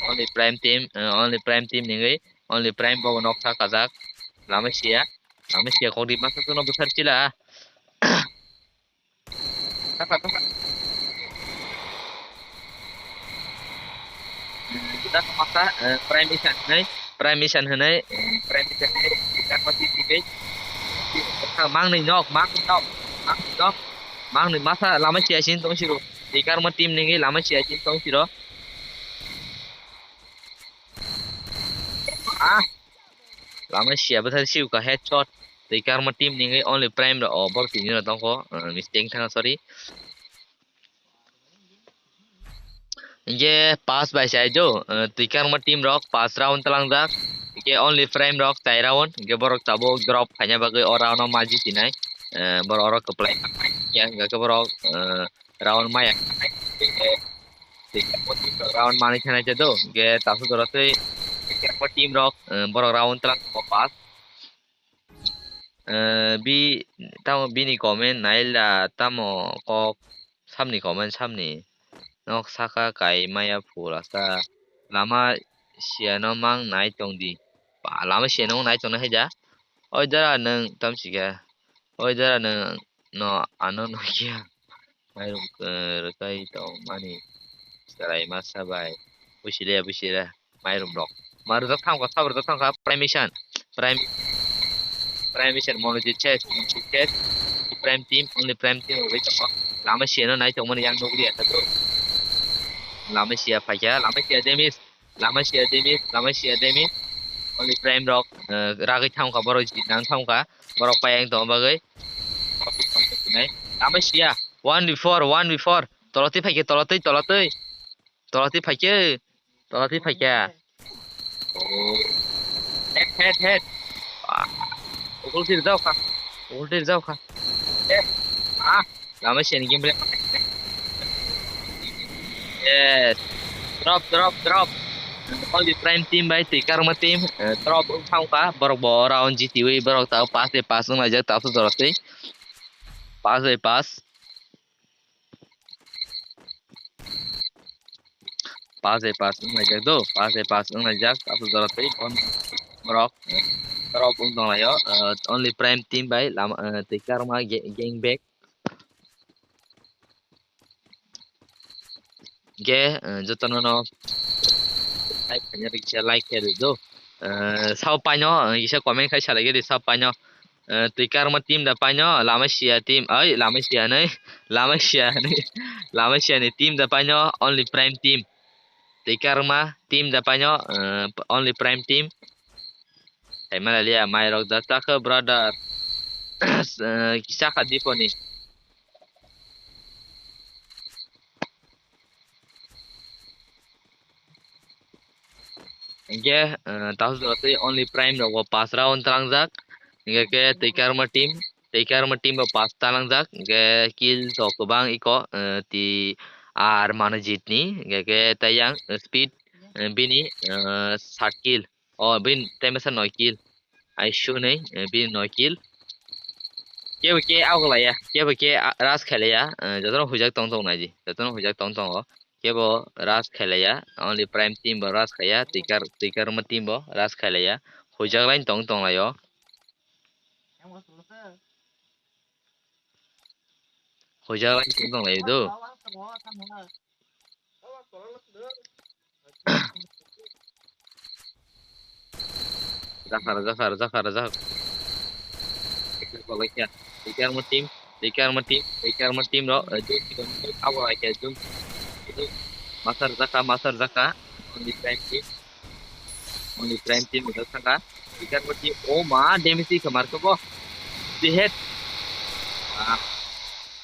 Only Prime team, eh, Only Prime team ningwi, Only Prime bo noksa kajak. Lama siya, lama siya kok di masa tuno bwsar chila. Tapa, tapa. Kita masa, eh, Prime Mission hinai, Prime Mission hinai, eh, Prime Mission hinai, kita pasti tipe. Mang ni nok, mang ni nok, mang ni nok, mang ni masa lama siya sin tong siro. Tikar ma team ningi lama siya sin tong siro. Ah, lama siya bwthar siu ka headshot. Twi karma team ningwi Only Prime rok, oh, borok tini rok tongkho, uh, mistake thangkha, sorry. Hingke pass bai chai do, uh, twi karma team rok pass round talangjak. Hingke Only Prime rok chai round, hingke borok tabuk drop khaina bagwi o round no ma jitinai. Uh, borok oro kwplai, hingke borok, uh, round maya. Round manwi khe naithe do, hingke taso jora tei team rok, eh, borok round tlang tongo pass. Eh, bi, tamo bini comment naila tamo kok samni comment samni. Nok saka kai maya phul asa lama siya no mang nai tong di. Ba, lama siya no mang nai tong nai haida. Oi dara nwng tam sikha. Oi dara nwng no ano no kya. Mairum, eh, rwkai tong mani chwrai masa bai. Busi le, busi le. Mairum rok. Ma rwjak thangkha, sabo rwjak thangkha. Prime Mission. Prime, Prime Mission, Monojit chest, Monojit chest. Prime team, Only Prime team rwgwi tongo. Lama siya no nai tongmani yang nukliya ta do. Lama siya phaikha, lama siya damage. Lama siya damage, lama siya damage. Only Prime rok, eh, ragwi thangkha, borok jit nang thangkha. Borok pai ang tongma bagwi. Lama siya, one v four, one v four. Tolotwi phaikhe, tolotwi, tolotwi. Tolotwi phaikhe, tolotwi phaikhe. Oh. Head, head, head. Ah. Ukul tir jao kha. Ukul tir jao kha. Eh. Ah. Lama siyani game play. Yes. Drop, drop, drop. Only Prime team bai twi karma team. Eh, drop wng thang kha. Borok bo round jitiwi borok ta pass de pass wng laijak ta jora twi. Pass de pass. Pass de pass wng laijak do. Pass de pass wng laijak ta jora twi. Borok, eh, drop wng tong laio. Eh, Only Prime team bai lama, eh, twi karma ge-, gang back. Hingke, eh, jotono no like khaina rikse like khe rwdo. Eh, sao paino, eh, kisa comment khai salai gedi sao paino. Eh, twi karma team da paino, lama siya team, oi, lama siya nei, lama siya nei, lama siya ni team da paino, Only Prime team. Twi karma team da paino, eh, Only Prime team. Hai malalia, mai rok da chakha brother. Eh, kisa kha diponi. Hingke, eh, taso jora tei Only Prime rok bo pass round talangjak. Hingke khe twi karma team, twi karma team bo pass talangjak. Hingke kill rok kwbang iko, eh, ti ar mano jitni. Hingke khe tei yang, eh, speed, eh, bini, eh, sat kill. O, bini team masa noi kill. Ai su nei, eh, bini noi kill. Kebo ke auglaiya, kebo ke, ah, rush khailaiya, eh, jotono huijak tong tong naidi, jotono huijak tong tongo. Kebo rush khailaiya, only Prime team bo rush khaiya, Tikar, Tikar ma team bo rush khailaiya. Huijak line tong tong laio. Huijak line tong tong laio do. Rwjakha, rwjakha, rwjakha, rwjakha. Tikar ma team, Tikar ma team, Tikar ma team rok, eh, jump, abo ai khe jump. Masa rwjakha, masa rwjakha. Only Prime team. Only Prime team rwjak thangkha. Tikar ma team. Oh ma, damage tikha markha bo. Jehet. Ah.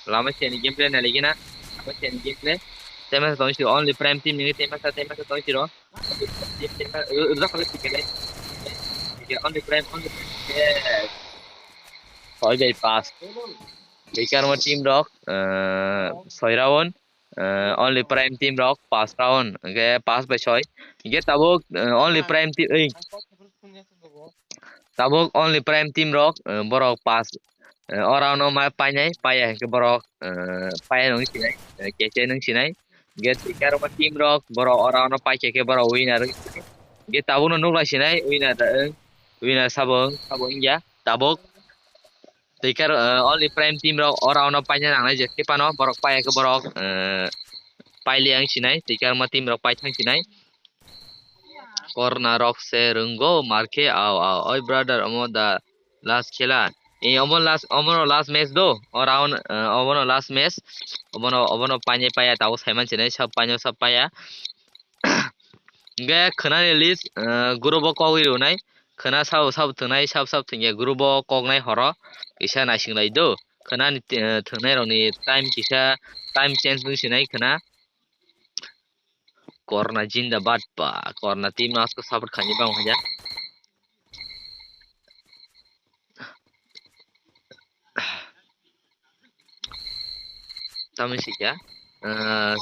Lama siyani gameplay nai lagi na. Lama siyani gameplay. Team masa tong siro, only Prime team ni team masa, team masa tong siro. Team, team masa, eh, rwjak khala tikele. Only Prime, only Prime. Yes. Soi bai pass. Tikar ma team rok, eh, soi round. Eh, only Prime team rok pass round, hingke pass bai soi. Hingke tabuk, eh, only Prime team, ei. Tabuk only Prime team rok, eh, borok pass, eh, o round o ma painai, paiya hingke borok, eh, paiya nung sinai, eh, keche nung sinai. Hingke Tikar ma team rok, borok o round o paikha khe borok winner wng sinai. Hingke tabuk no nuklai sinai, winner, eh, winner sabo, sabo wngya, tabuk. Tikar, eh, only Prime team rok o round o paina nangnai je khe phano borok paiya khe borok, eh, pailiya wng sinai, Tikar ma team rok paithang sinai. Corner rok se rwngo, markhe, au, au, oi brother, omo da last khela. E, omo last, omo no last match do, o round, eh, omo no last match, omo no, omo no paine paiya, tabuk saiman sinai, sab paino, sab paiya. Hingke khwnani list, eh, group o kogwi rwnai. Khwna sabo sabo thwngnai, sabo sabo thwngya group o koknai horo. Kisa naising lai do. Khwnani, eh, thwngnairokni time kisa, time change wng sinai khwna. Corona jindabad ba, Corona team no asko support khaini bang haja. Tamni sikha, ah,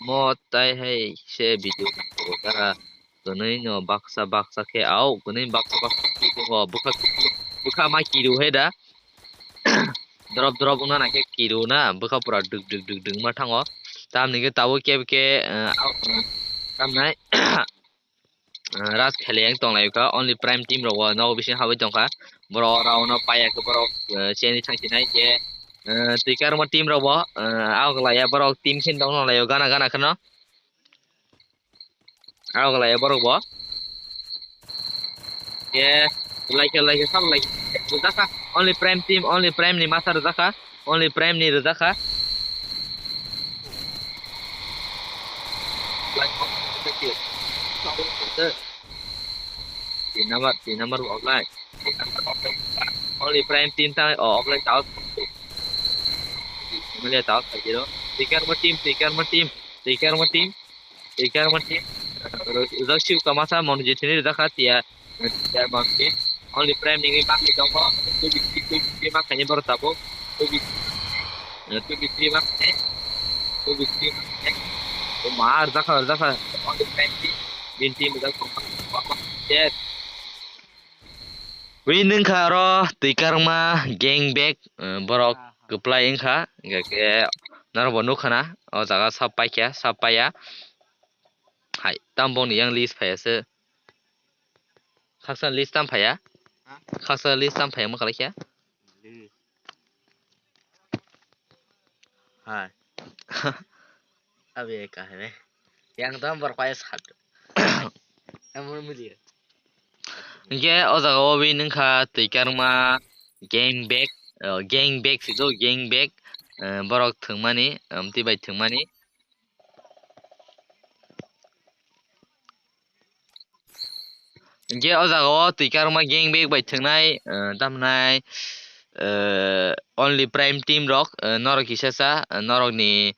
mo tai hai se video tara kwnwi no baksa baksa khe au, kwnwi baksa baksa khe tongo, bwkha, bwkha ma kiru hai da. Drop drop wngna nai khe kiru na, bwkha pura duk duk duk duk ma thango. Tamni khe tabuk kebo khe, ah, au, tamnai. Ah, Ras khele yang tong lai kha, only Prime team rok o nogo bising habai tong kha. Borok rao no paiya khe borok, eh, cheni thang sinai khe, eh, twi karma team rok bo, eh, aw khlai ya borok team khe tong lai o gana gana kheno. Aw khlai ya borok bo. Ye, like, like, sab like. Rwjak kha. Only Prime team, only Prime ni masa rwjak kha. Only Prime ni rwjak kha. Like, thank you. Tin number, tin number offline. Only Prime team ta, oh, offline ta. Mali ta, zero. Tikar ma team, tikar ma team, tikar ma team. Tikar ma team, rwjak sio ka masa mon jithini rwjak kha tia, tia ma team. Only Prime ni bak ni tongo, two B three, two B three ma khaini borok tabuk, two B three, two B three ma khaini, two B three ma khaini. O ma rwjak kha, rwjak kha, only Prime team, bin team rwjak tong kha, yes. Win wngkha aro twi karma gang bag, eh, borok kwplai wngkha, hingkha khe norok bo nukha na o jaga sap paikha, sap paiya. Hai, tam bongni yang list phaiya se. Khaksa list tam phaiya? Ha? Khaksa list tam phaiya ma kalaikha? List. Hai. Abi kahene. Yang tam bor pai sat. Amor mili. Hingke o jaga o win wngkha twi karma gang bag, eh, gang bag si do gang bag, eh, borok thwngmani, amtwi bai thwngmani. Hingke o jaga o twi karma gang bag bai thwngnai, eh, tamhnai, eh, only Prime team rok, eh, norok kisa sa, eh, norok ni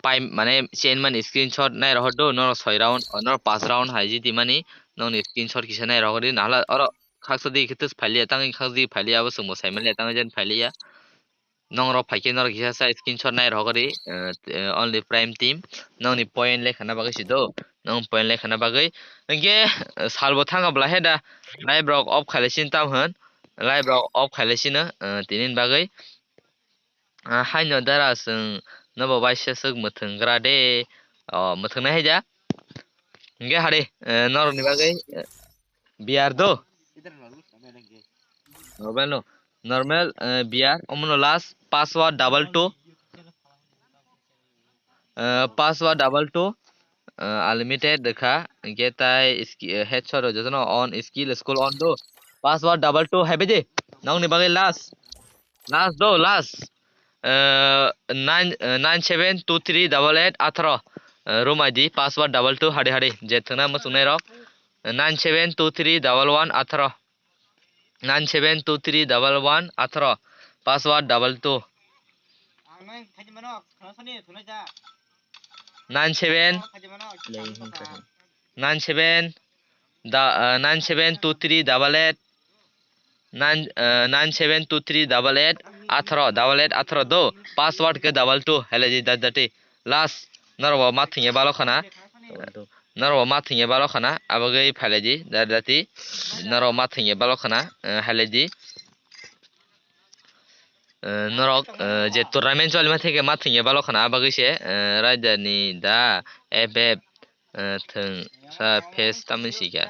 pai mane chain mani screenshot nai rohor do, norok soi round, norok pash round hai jiti mani, nokni screenshot kisa nai rohor di, nahla oro khaksa di khe tus phailiya, tangwi khaksa di phailiya, abo chwngbo sai manliya, tangwi jen phailiya. Nongrok phaikhe norok kisa sa screenshot nai rohor di, eh, eh, only Prime team, nokni point lekha na bagwi si do. Nwng point lai khana bagwi. Hwnkhe, eh, salbo thangkha bwla he da. Live rok off khailai sini tam hwn. Live rok off khailai sino, eh, tini bagwi. Ah, haino dara chwng nobo waisa swk mwthwng gra de. O, mwthwng nai hai da. Hwnkhe hari, eh, norokni bagwi, eh, biyar do. Normal no. Normal, eh, biyar. Omono last password double two. Eh, password double two, eh, unlimited dekha, hwnkhe tai ski-, eh, headshot rok jotono on, skill, school on do. Password double two, hai bai de. Nokni bagwi last. Last do, last. Eh, nine, eh, nine seven two three double eight atharo. Eh, room I D, password double two, hari hari. Je thwngna muchungnai rok. Eh, nine seven two three double one atharo. Nine seven two three double one atharo, password double two. Nine seven, nine seven, da, uh, nine seven two three double eight, nine, uh, nine seven two three double eight atharo, double eight atharo do, password ke double two, hele ji da dati. Last, norok bo ma thwngya balo khana. Norok bo ma thwngya balo khana, abagwi phailai di, da dati. Norok ma thwngya balo khana, eh, hailai di. Eh, norok, eh, je tournament choli ma theke ma thwngya balo khana, abagwi se, eh, raida ni da F F, eh, thwng sa face tamni sika.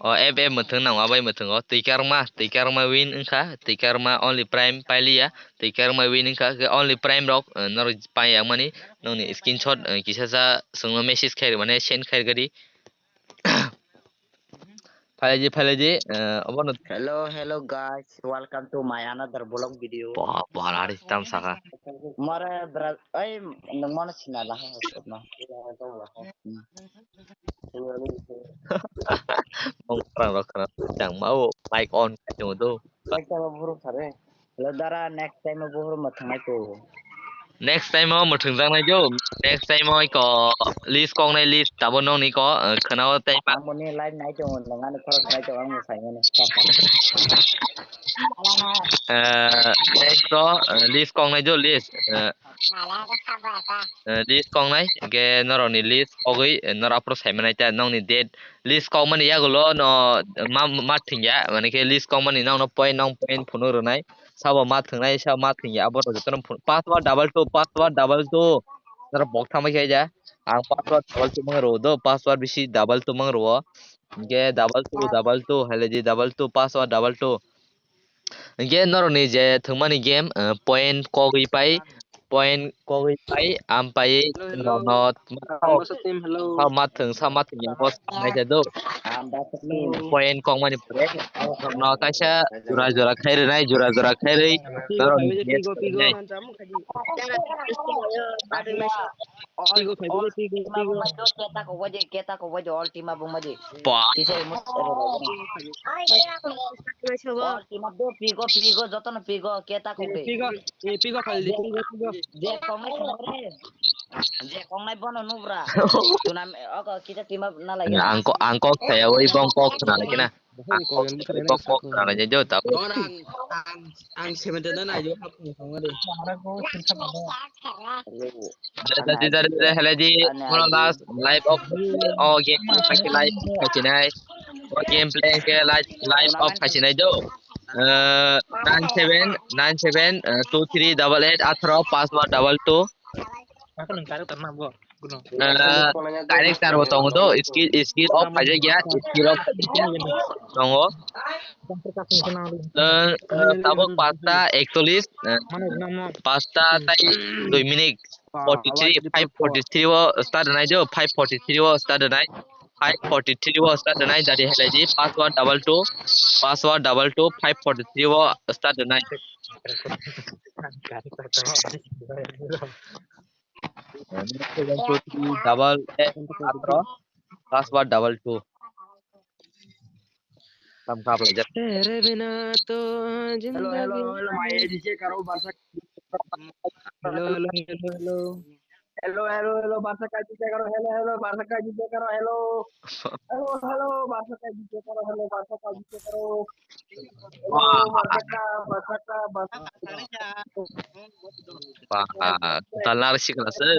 O F F mwthwng nango, abai mwthwngo. Twikarma, twikarma win wngkha, twikarma only prime pailiya, twikarma win wngkha, khe only prime rok, eh, norok pai yangmani, nokni screenshot, eh, kisa sa chwngno message khai rwmani, send khai rwgadi. Phailai di, phailai di, eh, obono. Hello, hello guys, welcome to my another vlog video. Ba, ba, lari tam saka. Mare bra-, ai, nang mana sina lah, no. Bong parang rok khana chang mau mic on kai chungo do. Mic sama buruk sare. Lo dara next time o buhur ma thangnai ko. Next time o mwthwng jaknai jo. Next time o ko list kok nai list tabo nokni ko, eh, khwnao tei ma. Ang moni live nai tongo, nang ani khorok nai tongo, ang mwsai mani. Eh, next o, eh, list kok nai jo list. Eh, eh, list kok nai, hwnkhe norokni list kogwi, eh, norok aphuru sai manai ta nokni date. List kokmani yagulo no ma, ma thwngya, mane khe list kokmani nokno point, nong point phunuk rwnai, sabo ma thwngnai, sabo ma thwngya, abo rok jotono phunuk. Password double two, password double two. Norok bok thangbai khe ja. Ang password double two mang rwo do, password bisi double two mang rwo. Hwnkhe double two, double two, hale di double two, password double two. Hwnkhe norokni je thwngmani game, eh, point kogwi pai, point kogwi pai, ampai Hello, hello. Norokno Rangmasa team, hello. Sa ma thwng, sa ma thwng, yang kos nai se do. Point kokmani pore, norokno kaisa jora jora khai rwnai, jora jora khai rwi, Pigo, norokni pigo, game pigo, pigo. Rwnai. Pigo, pigo, pigo. All team up bungmadi, keta kok baidi, all team up bungmadi. Ba. Kisa emo. All team up do, pigo, pigo, jotono pigo, keta kok de. Pigo, eh, pigo kali de, pigo, pigo. Je kongnai khna re. Je kongnai bono nubra. Tunam, oko kisa team up na lagi. Ang ko, ang kok saya, oi bong kok khna lagi na. Ang kok saya, oi bong kok khna lagi jo, tabo. Ang, ang, ang seven na na jo, hap ni kongnai. Jare, jare, jare, hele di, mono last live off, o game play ke live khaichinai, o game play ke live, live off khaichinai do. Eh, nine seven, nine seven, eh, two three double eight atharo password double two. Eh, character bo tongo do, skill, skill off khaijak ya, skill off tongo. Eh, eh, tabuk pasta ekchollis, eh, pasta tai dui minute, forty three, five forty three o start nai jo, five forty three o start nai, five forty three o start nai, dari helai di, password double two, password double two, five forty three o start nai. Seven two three double eight, password double two. Tam kap lajak. तेरे बिना तो जिंदगी Hello, hello, hello, my A D C karo, Barca. Hello, hello, hello, hello. Hello, hello, hello, Barca ka A D C karo, hello, hello, Barca ka A D C karo, hello. Hello, hello, Barca ka A D C karo, hello, Barca ka A D C karo. Hello, Barca ka, Barca ka, Barca ka. Wah, total narwk sikla se.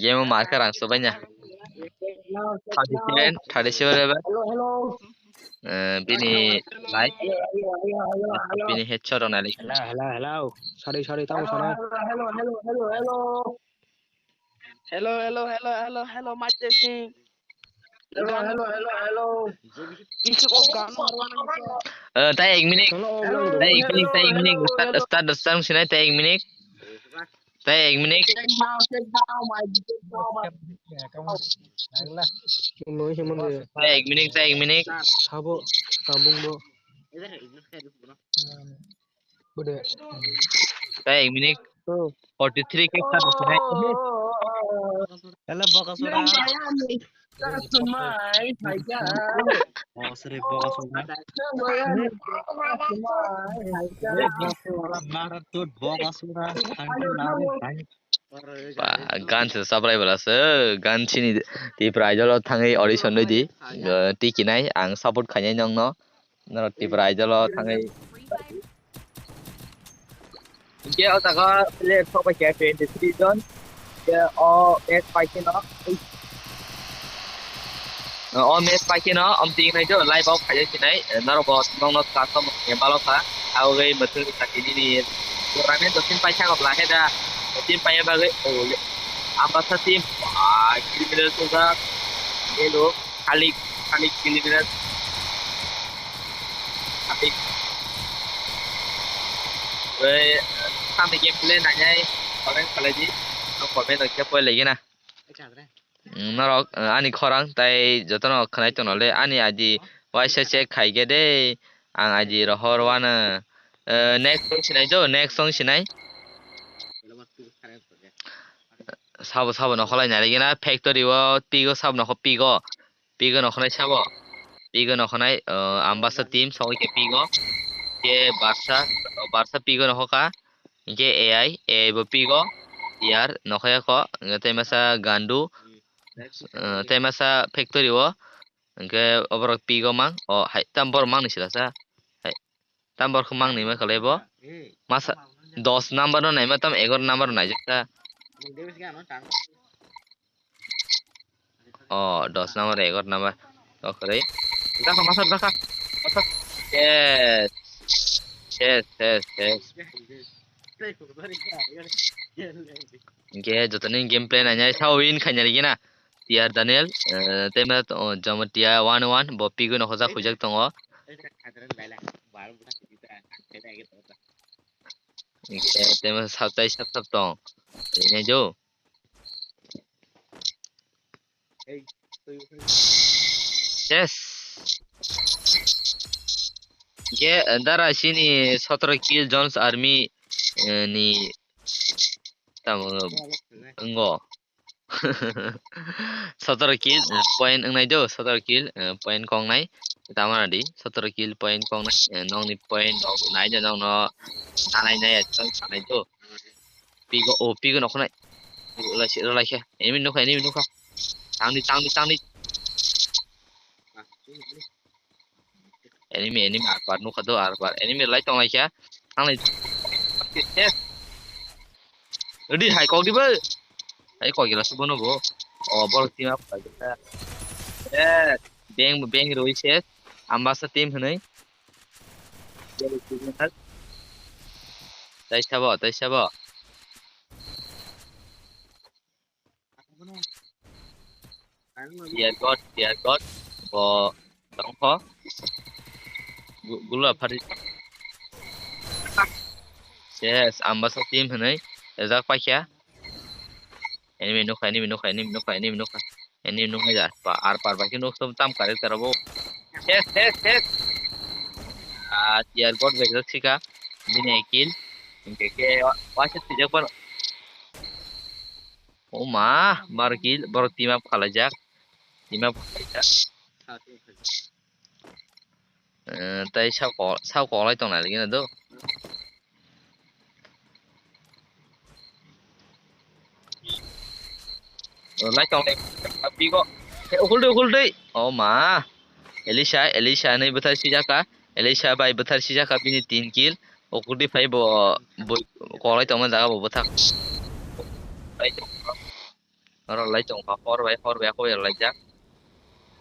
Game o marka rang sobaina. thirty-seven, thirty-seven level. Hello, hello. Eh, bini live, hello, hello, hello, hello, hello. Bini headshot rok nai. Hello, hello, hello. Sorry, sorry, tamo sorry. Hello, hello, hello, hello, hello. Hello, hello, hello, hello, hello, Majid Singh. Hello, hello, hello, hello. Isi ko gan. Eh, tai ek minute. Hello, hello, tai ek minute, tai ek minute. Start, start, start, sinai tai ek minute. Tai ek minute. Tai ek minute, tai ek minute. Sabo, tabung bo. Bude. Tai ek minute. Forty three ke start sinai. Hello, boka sura. Boka sura, boka sura. Mara tu boka sura. Ba, gan se sabrai bala se, gan sini Tipra Idol o thangwi audition doi di. Eh, tiki nai, ang support khainai nongno. Norok Tipra Idol o thangwi. Hinkhe o jaga player sok bai khe twenty three jon. Hinkhe o match pai kheno, o match pai kheno, om ting nai jo, live o khaijak sinai, norok bo nongno custom balo kha, abo bai mwthangwi kha tini ni tournament o team paisa kok la khe da, team paiya bagwi, o, Ambasa team, ah, criminal sojak, hello. Khalik, Khalik Gilbert. Khalik. Oi, sampai gameplay nanya, comment khalai di. Ang comment rok khe poi lagi na. Mm, norok, eh, ani khorang tai jotono khwnai tongno le, ani I D waisa check khai khe de, ang I D rohor wano. Eh, next song sinai jo, next song sinai. Sabo, sabo nokholai nari gina, factory o pigo, sabo nokho pigo. Pigo nokhonai sabo. Pigo nokhonai, uh, Ambasa team sogwi khe pigo. Khe Barsa, Barsa pigo nokhoka. Hinkhe A I, A I bo pigo. Yar nokhaya kho. Hinkhe tei masa Gandu. Uh, tei masa factory o. Hinkhe oborok pigo mang. O hai tam borok mangni sila sa. Hai. Tam borok mangni ma khalai bo. Masa dos number no naima tam egaroh number no naijak ta. O, dos number, egaroh number. Okhoroi. Dakha, masa dakha. Masa. Yes. Yes, yes, yes. Hinkhe jotoni gameplay nainai sao win khainai gina. T R Daniel, eh, tei ma, o, Jamatia one one, bo pigwi nokho jak khujak tongo. Hinkhe tei ma sao tai sap sap tong. Rinai jo. Yes. Hinkhe, eh, dara sini sotoro kill Jones Army, eh, ni tamo wngo. Sotoro kill, eh, point wngnai do, sotoro kill, eh, point kongnai. Tamo di, sotoro kill point kongnai, eh, nokni point rok nai do, nokno nanai nai, chwng sanai do. Pigo, o, pigo nokho nai. Rwlai se, rwlai khe. Enemy nukha, enemy nukha. Tangdi, tangdi, tangdi. Enemy, enemy, arpar nukha do, arpar. Enemy lai tong lai khe. Tang lai. Ready, hai kok di bo. Hai kok gila subono bo. O, bol team up. Eh, beng, beng roi se. Ambasa team hwnwi. Tai sabo, tai sabo. Dear God, dear God. Bo tongkho. Gu-, gula phari. Yes, Ambasa team hwnwi. Ejak paikha. Enemy nukha, enemy nukha, enemy nukha, enemy nukha. Enemy nukha ya. Pa, arpar bai khe nuk tam, tam character bo. Yes, yes, yes. Ah, dear God bai khe sika. Bini kill. Hinkhe khe wa-, waisa twijak pano. O ma, bar kill, borok team up khalaijak. Team up khalaijak. Eh, tai sao ko-, sao kolai tong nai lagi na do. Lai tong lai. Pigo. Eh, ukul dei, ukul dei. O ma. Elisha, Elisha ni bwthar sijak ka. Elisha bai bwthar sijak ka bini tin kill. Ukul dei phai bo, bo kolai tongma jaga bo bwthak. Lai tong. Oro lai tong kha, hor bai, hor bai, hor bai laijak.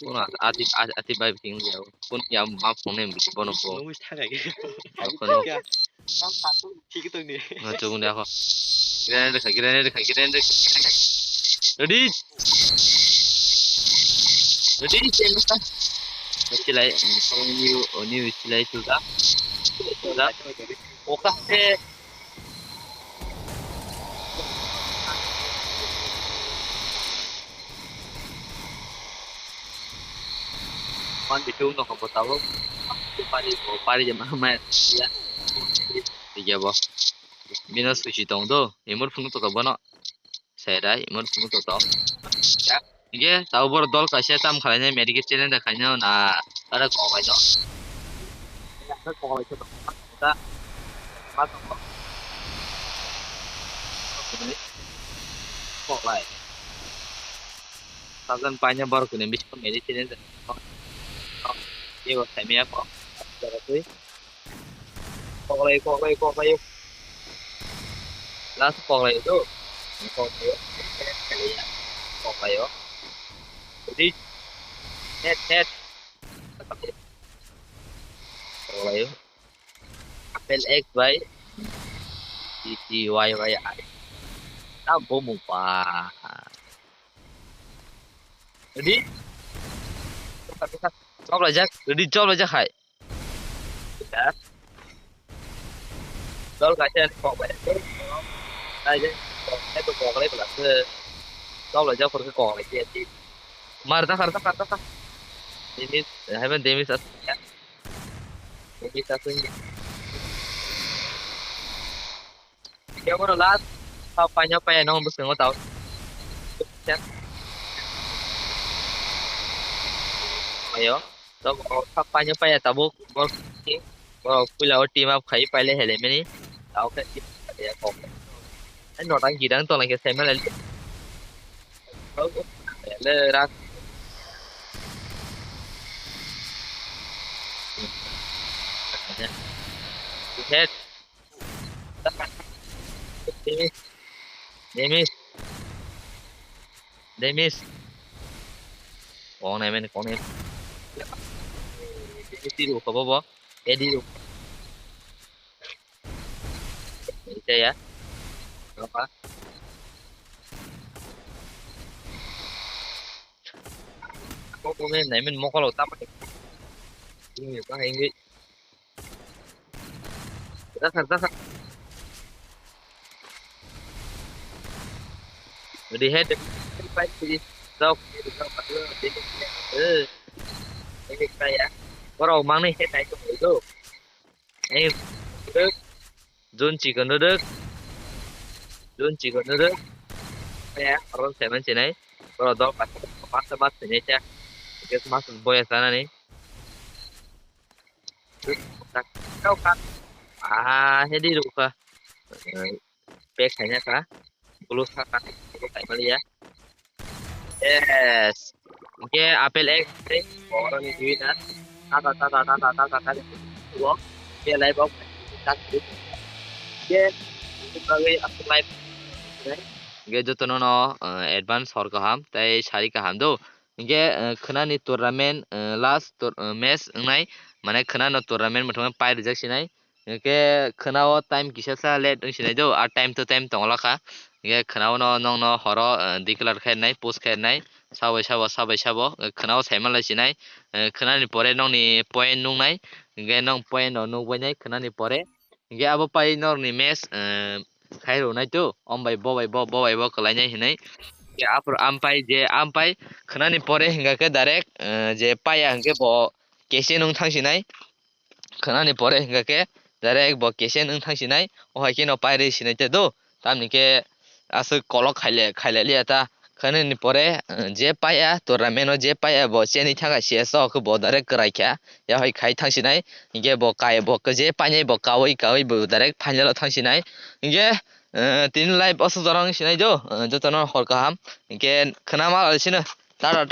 Kono ati, ati, ati bai biking ya. Kono ya ma phone name biking bono ko. Kono. Ngaco wngdi ako. Grenade rikha, grenade rikha, grenade rikha. Ready? Ready? Silai, new, new silai chuda. Chuda. Oka se. One v two no ko tabuk. Pari bo, pari je ma ma ya. Iya bo. Bino switch tong do. Imur phunu to bono. Serai, imur phunu to to. Ge, tau bor dol kaisa tam khalai nai, medikit challenge da khaino na, ara kok lai no. Ara kok lai to. Ta. Ma to. Kok lai. Sajan paina bor kuni bisko medikit challenge da. Ye bo saimia ko. Jara tui. Koklai, koklai, koklai. Last koklai tu. Koklai. Koklai. Ready? Head, head. Koklai. Apple X by T T Y Y I. Ta bomu pa. Ready? Job laijak, ready, job laijak hai. Dol kaisa kok bai. Ai je, kok bai, kok bai, kok bai. Job laijak, kok bai, kok bai. Mar, dakar, dakar, dakar. Damage, heaven damage as. Damage as. Kebono last, pa paina paya nong bwskango tao. Ayo, to pa paina paya tabuk bor, bor puila o team up khai paile hele mini. Tao khe team up ya kok. Ai notang gidang tolai khe saimanle. Le rak. Head. Demis. Demis. Demis. Kok nai men, kok nai. Demis tiru kabo bo. Edi ru. Ite ya. Apa? Kok nai men mokolo tapa. Ini apa ini? Dasar, dasar. Ready head. Fight sih. Sok. Eh. Ini saya. Borok mangni head naik itu. Eh. Jun chicken duduk. Jun chicken duduk. Ya, orang seven sini. Borok dok pas pas pas sini ya. Guys, masuk boy sana nih. Ah, hedi rukha. Pek khaina kha. Bulu kha kha. Bulu khai mali ya. Yes. Oke, apple egg. Oro ni duina. Tata tata tata tata tata. Wo. Ke lai bok. Tak. Ke. Bagwi apple life. Ge jotono no, eh, advance hor kaham tei sari kaham do. Hinkhe, eh, khwnani tournament, eh, last tour-, eh, match wngnai, mane khwnano tournament mwthangwi pai rijak sinai. Hinkhe khwnao time kisasa late wng sinai do, a time to time tongla kha. Hinkhe khwnao no nokno horo, eh, declare khainai, post khainai, sabai sabo, sabai sabo, eh, khwnao saimanlai sinai, eh, khwnani pore nokni point nuknai, hinkhe nok point no nukbainai khwnani pore. Hinkhe abo pai norni match, eh, khai rwnai to, om bai bo bai bo, bo bai bo kwlainai hinwi. Hinkhe aphuru ampai je ampai khwnani pore hinkha khe direct, eh, je paiya hinkhe bo K C N wng thang sinai. Khwnani pore hinkha khe direct bo K C N wng thang sinai. O hai kheno pai rwi sinai te do. Tamni khe aswk kolok khaile, khaile liya ta. Khwnani pore, eh, je paiya, tournament o je paiya bo cheni thangkha C S o khe bo direct kwrai kha. Ya hai khai thang sinai. Hinkhe bo kai, bo je painai bo kaui, kaui bo direct final o thang sinai. Hinkhe, eh, tini live o sujorang sinai do, eh, jotono hor kaham. Hinkhe khwnama sino. Tara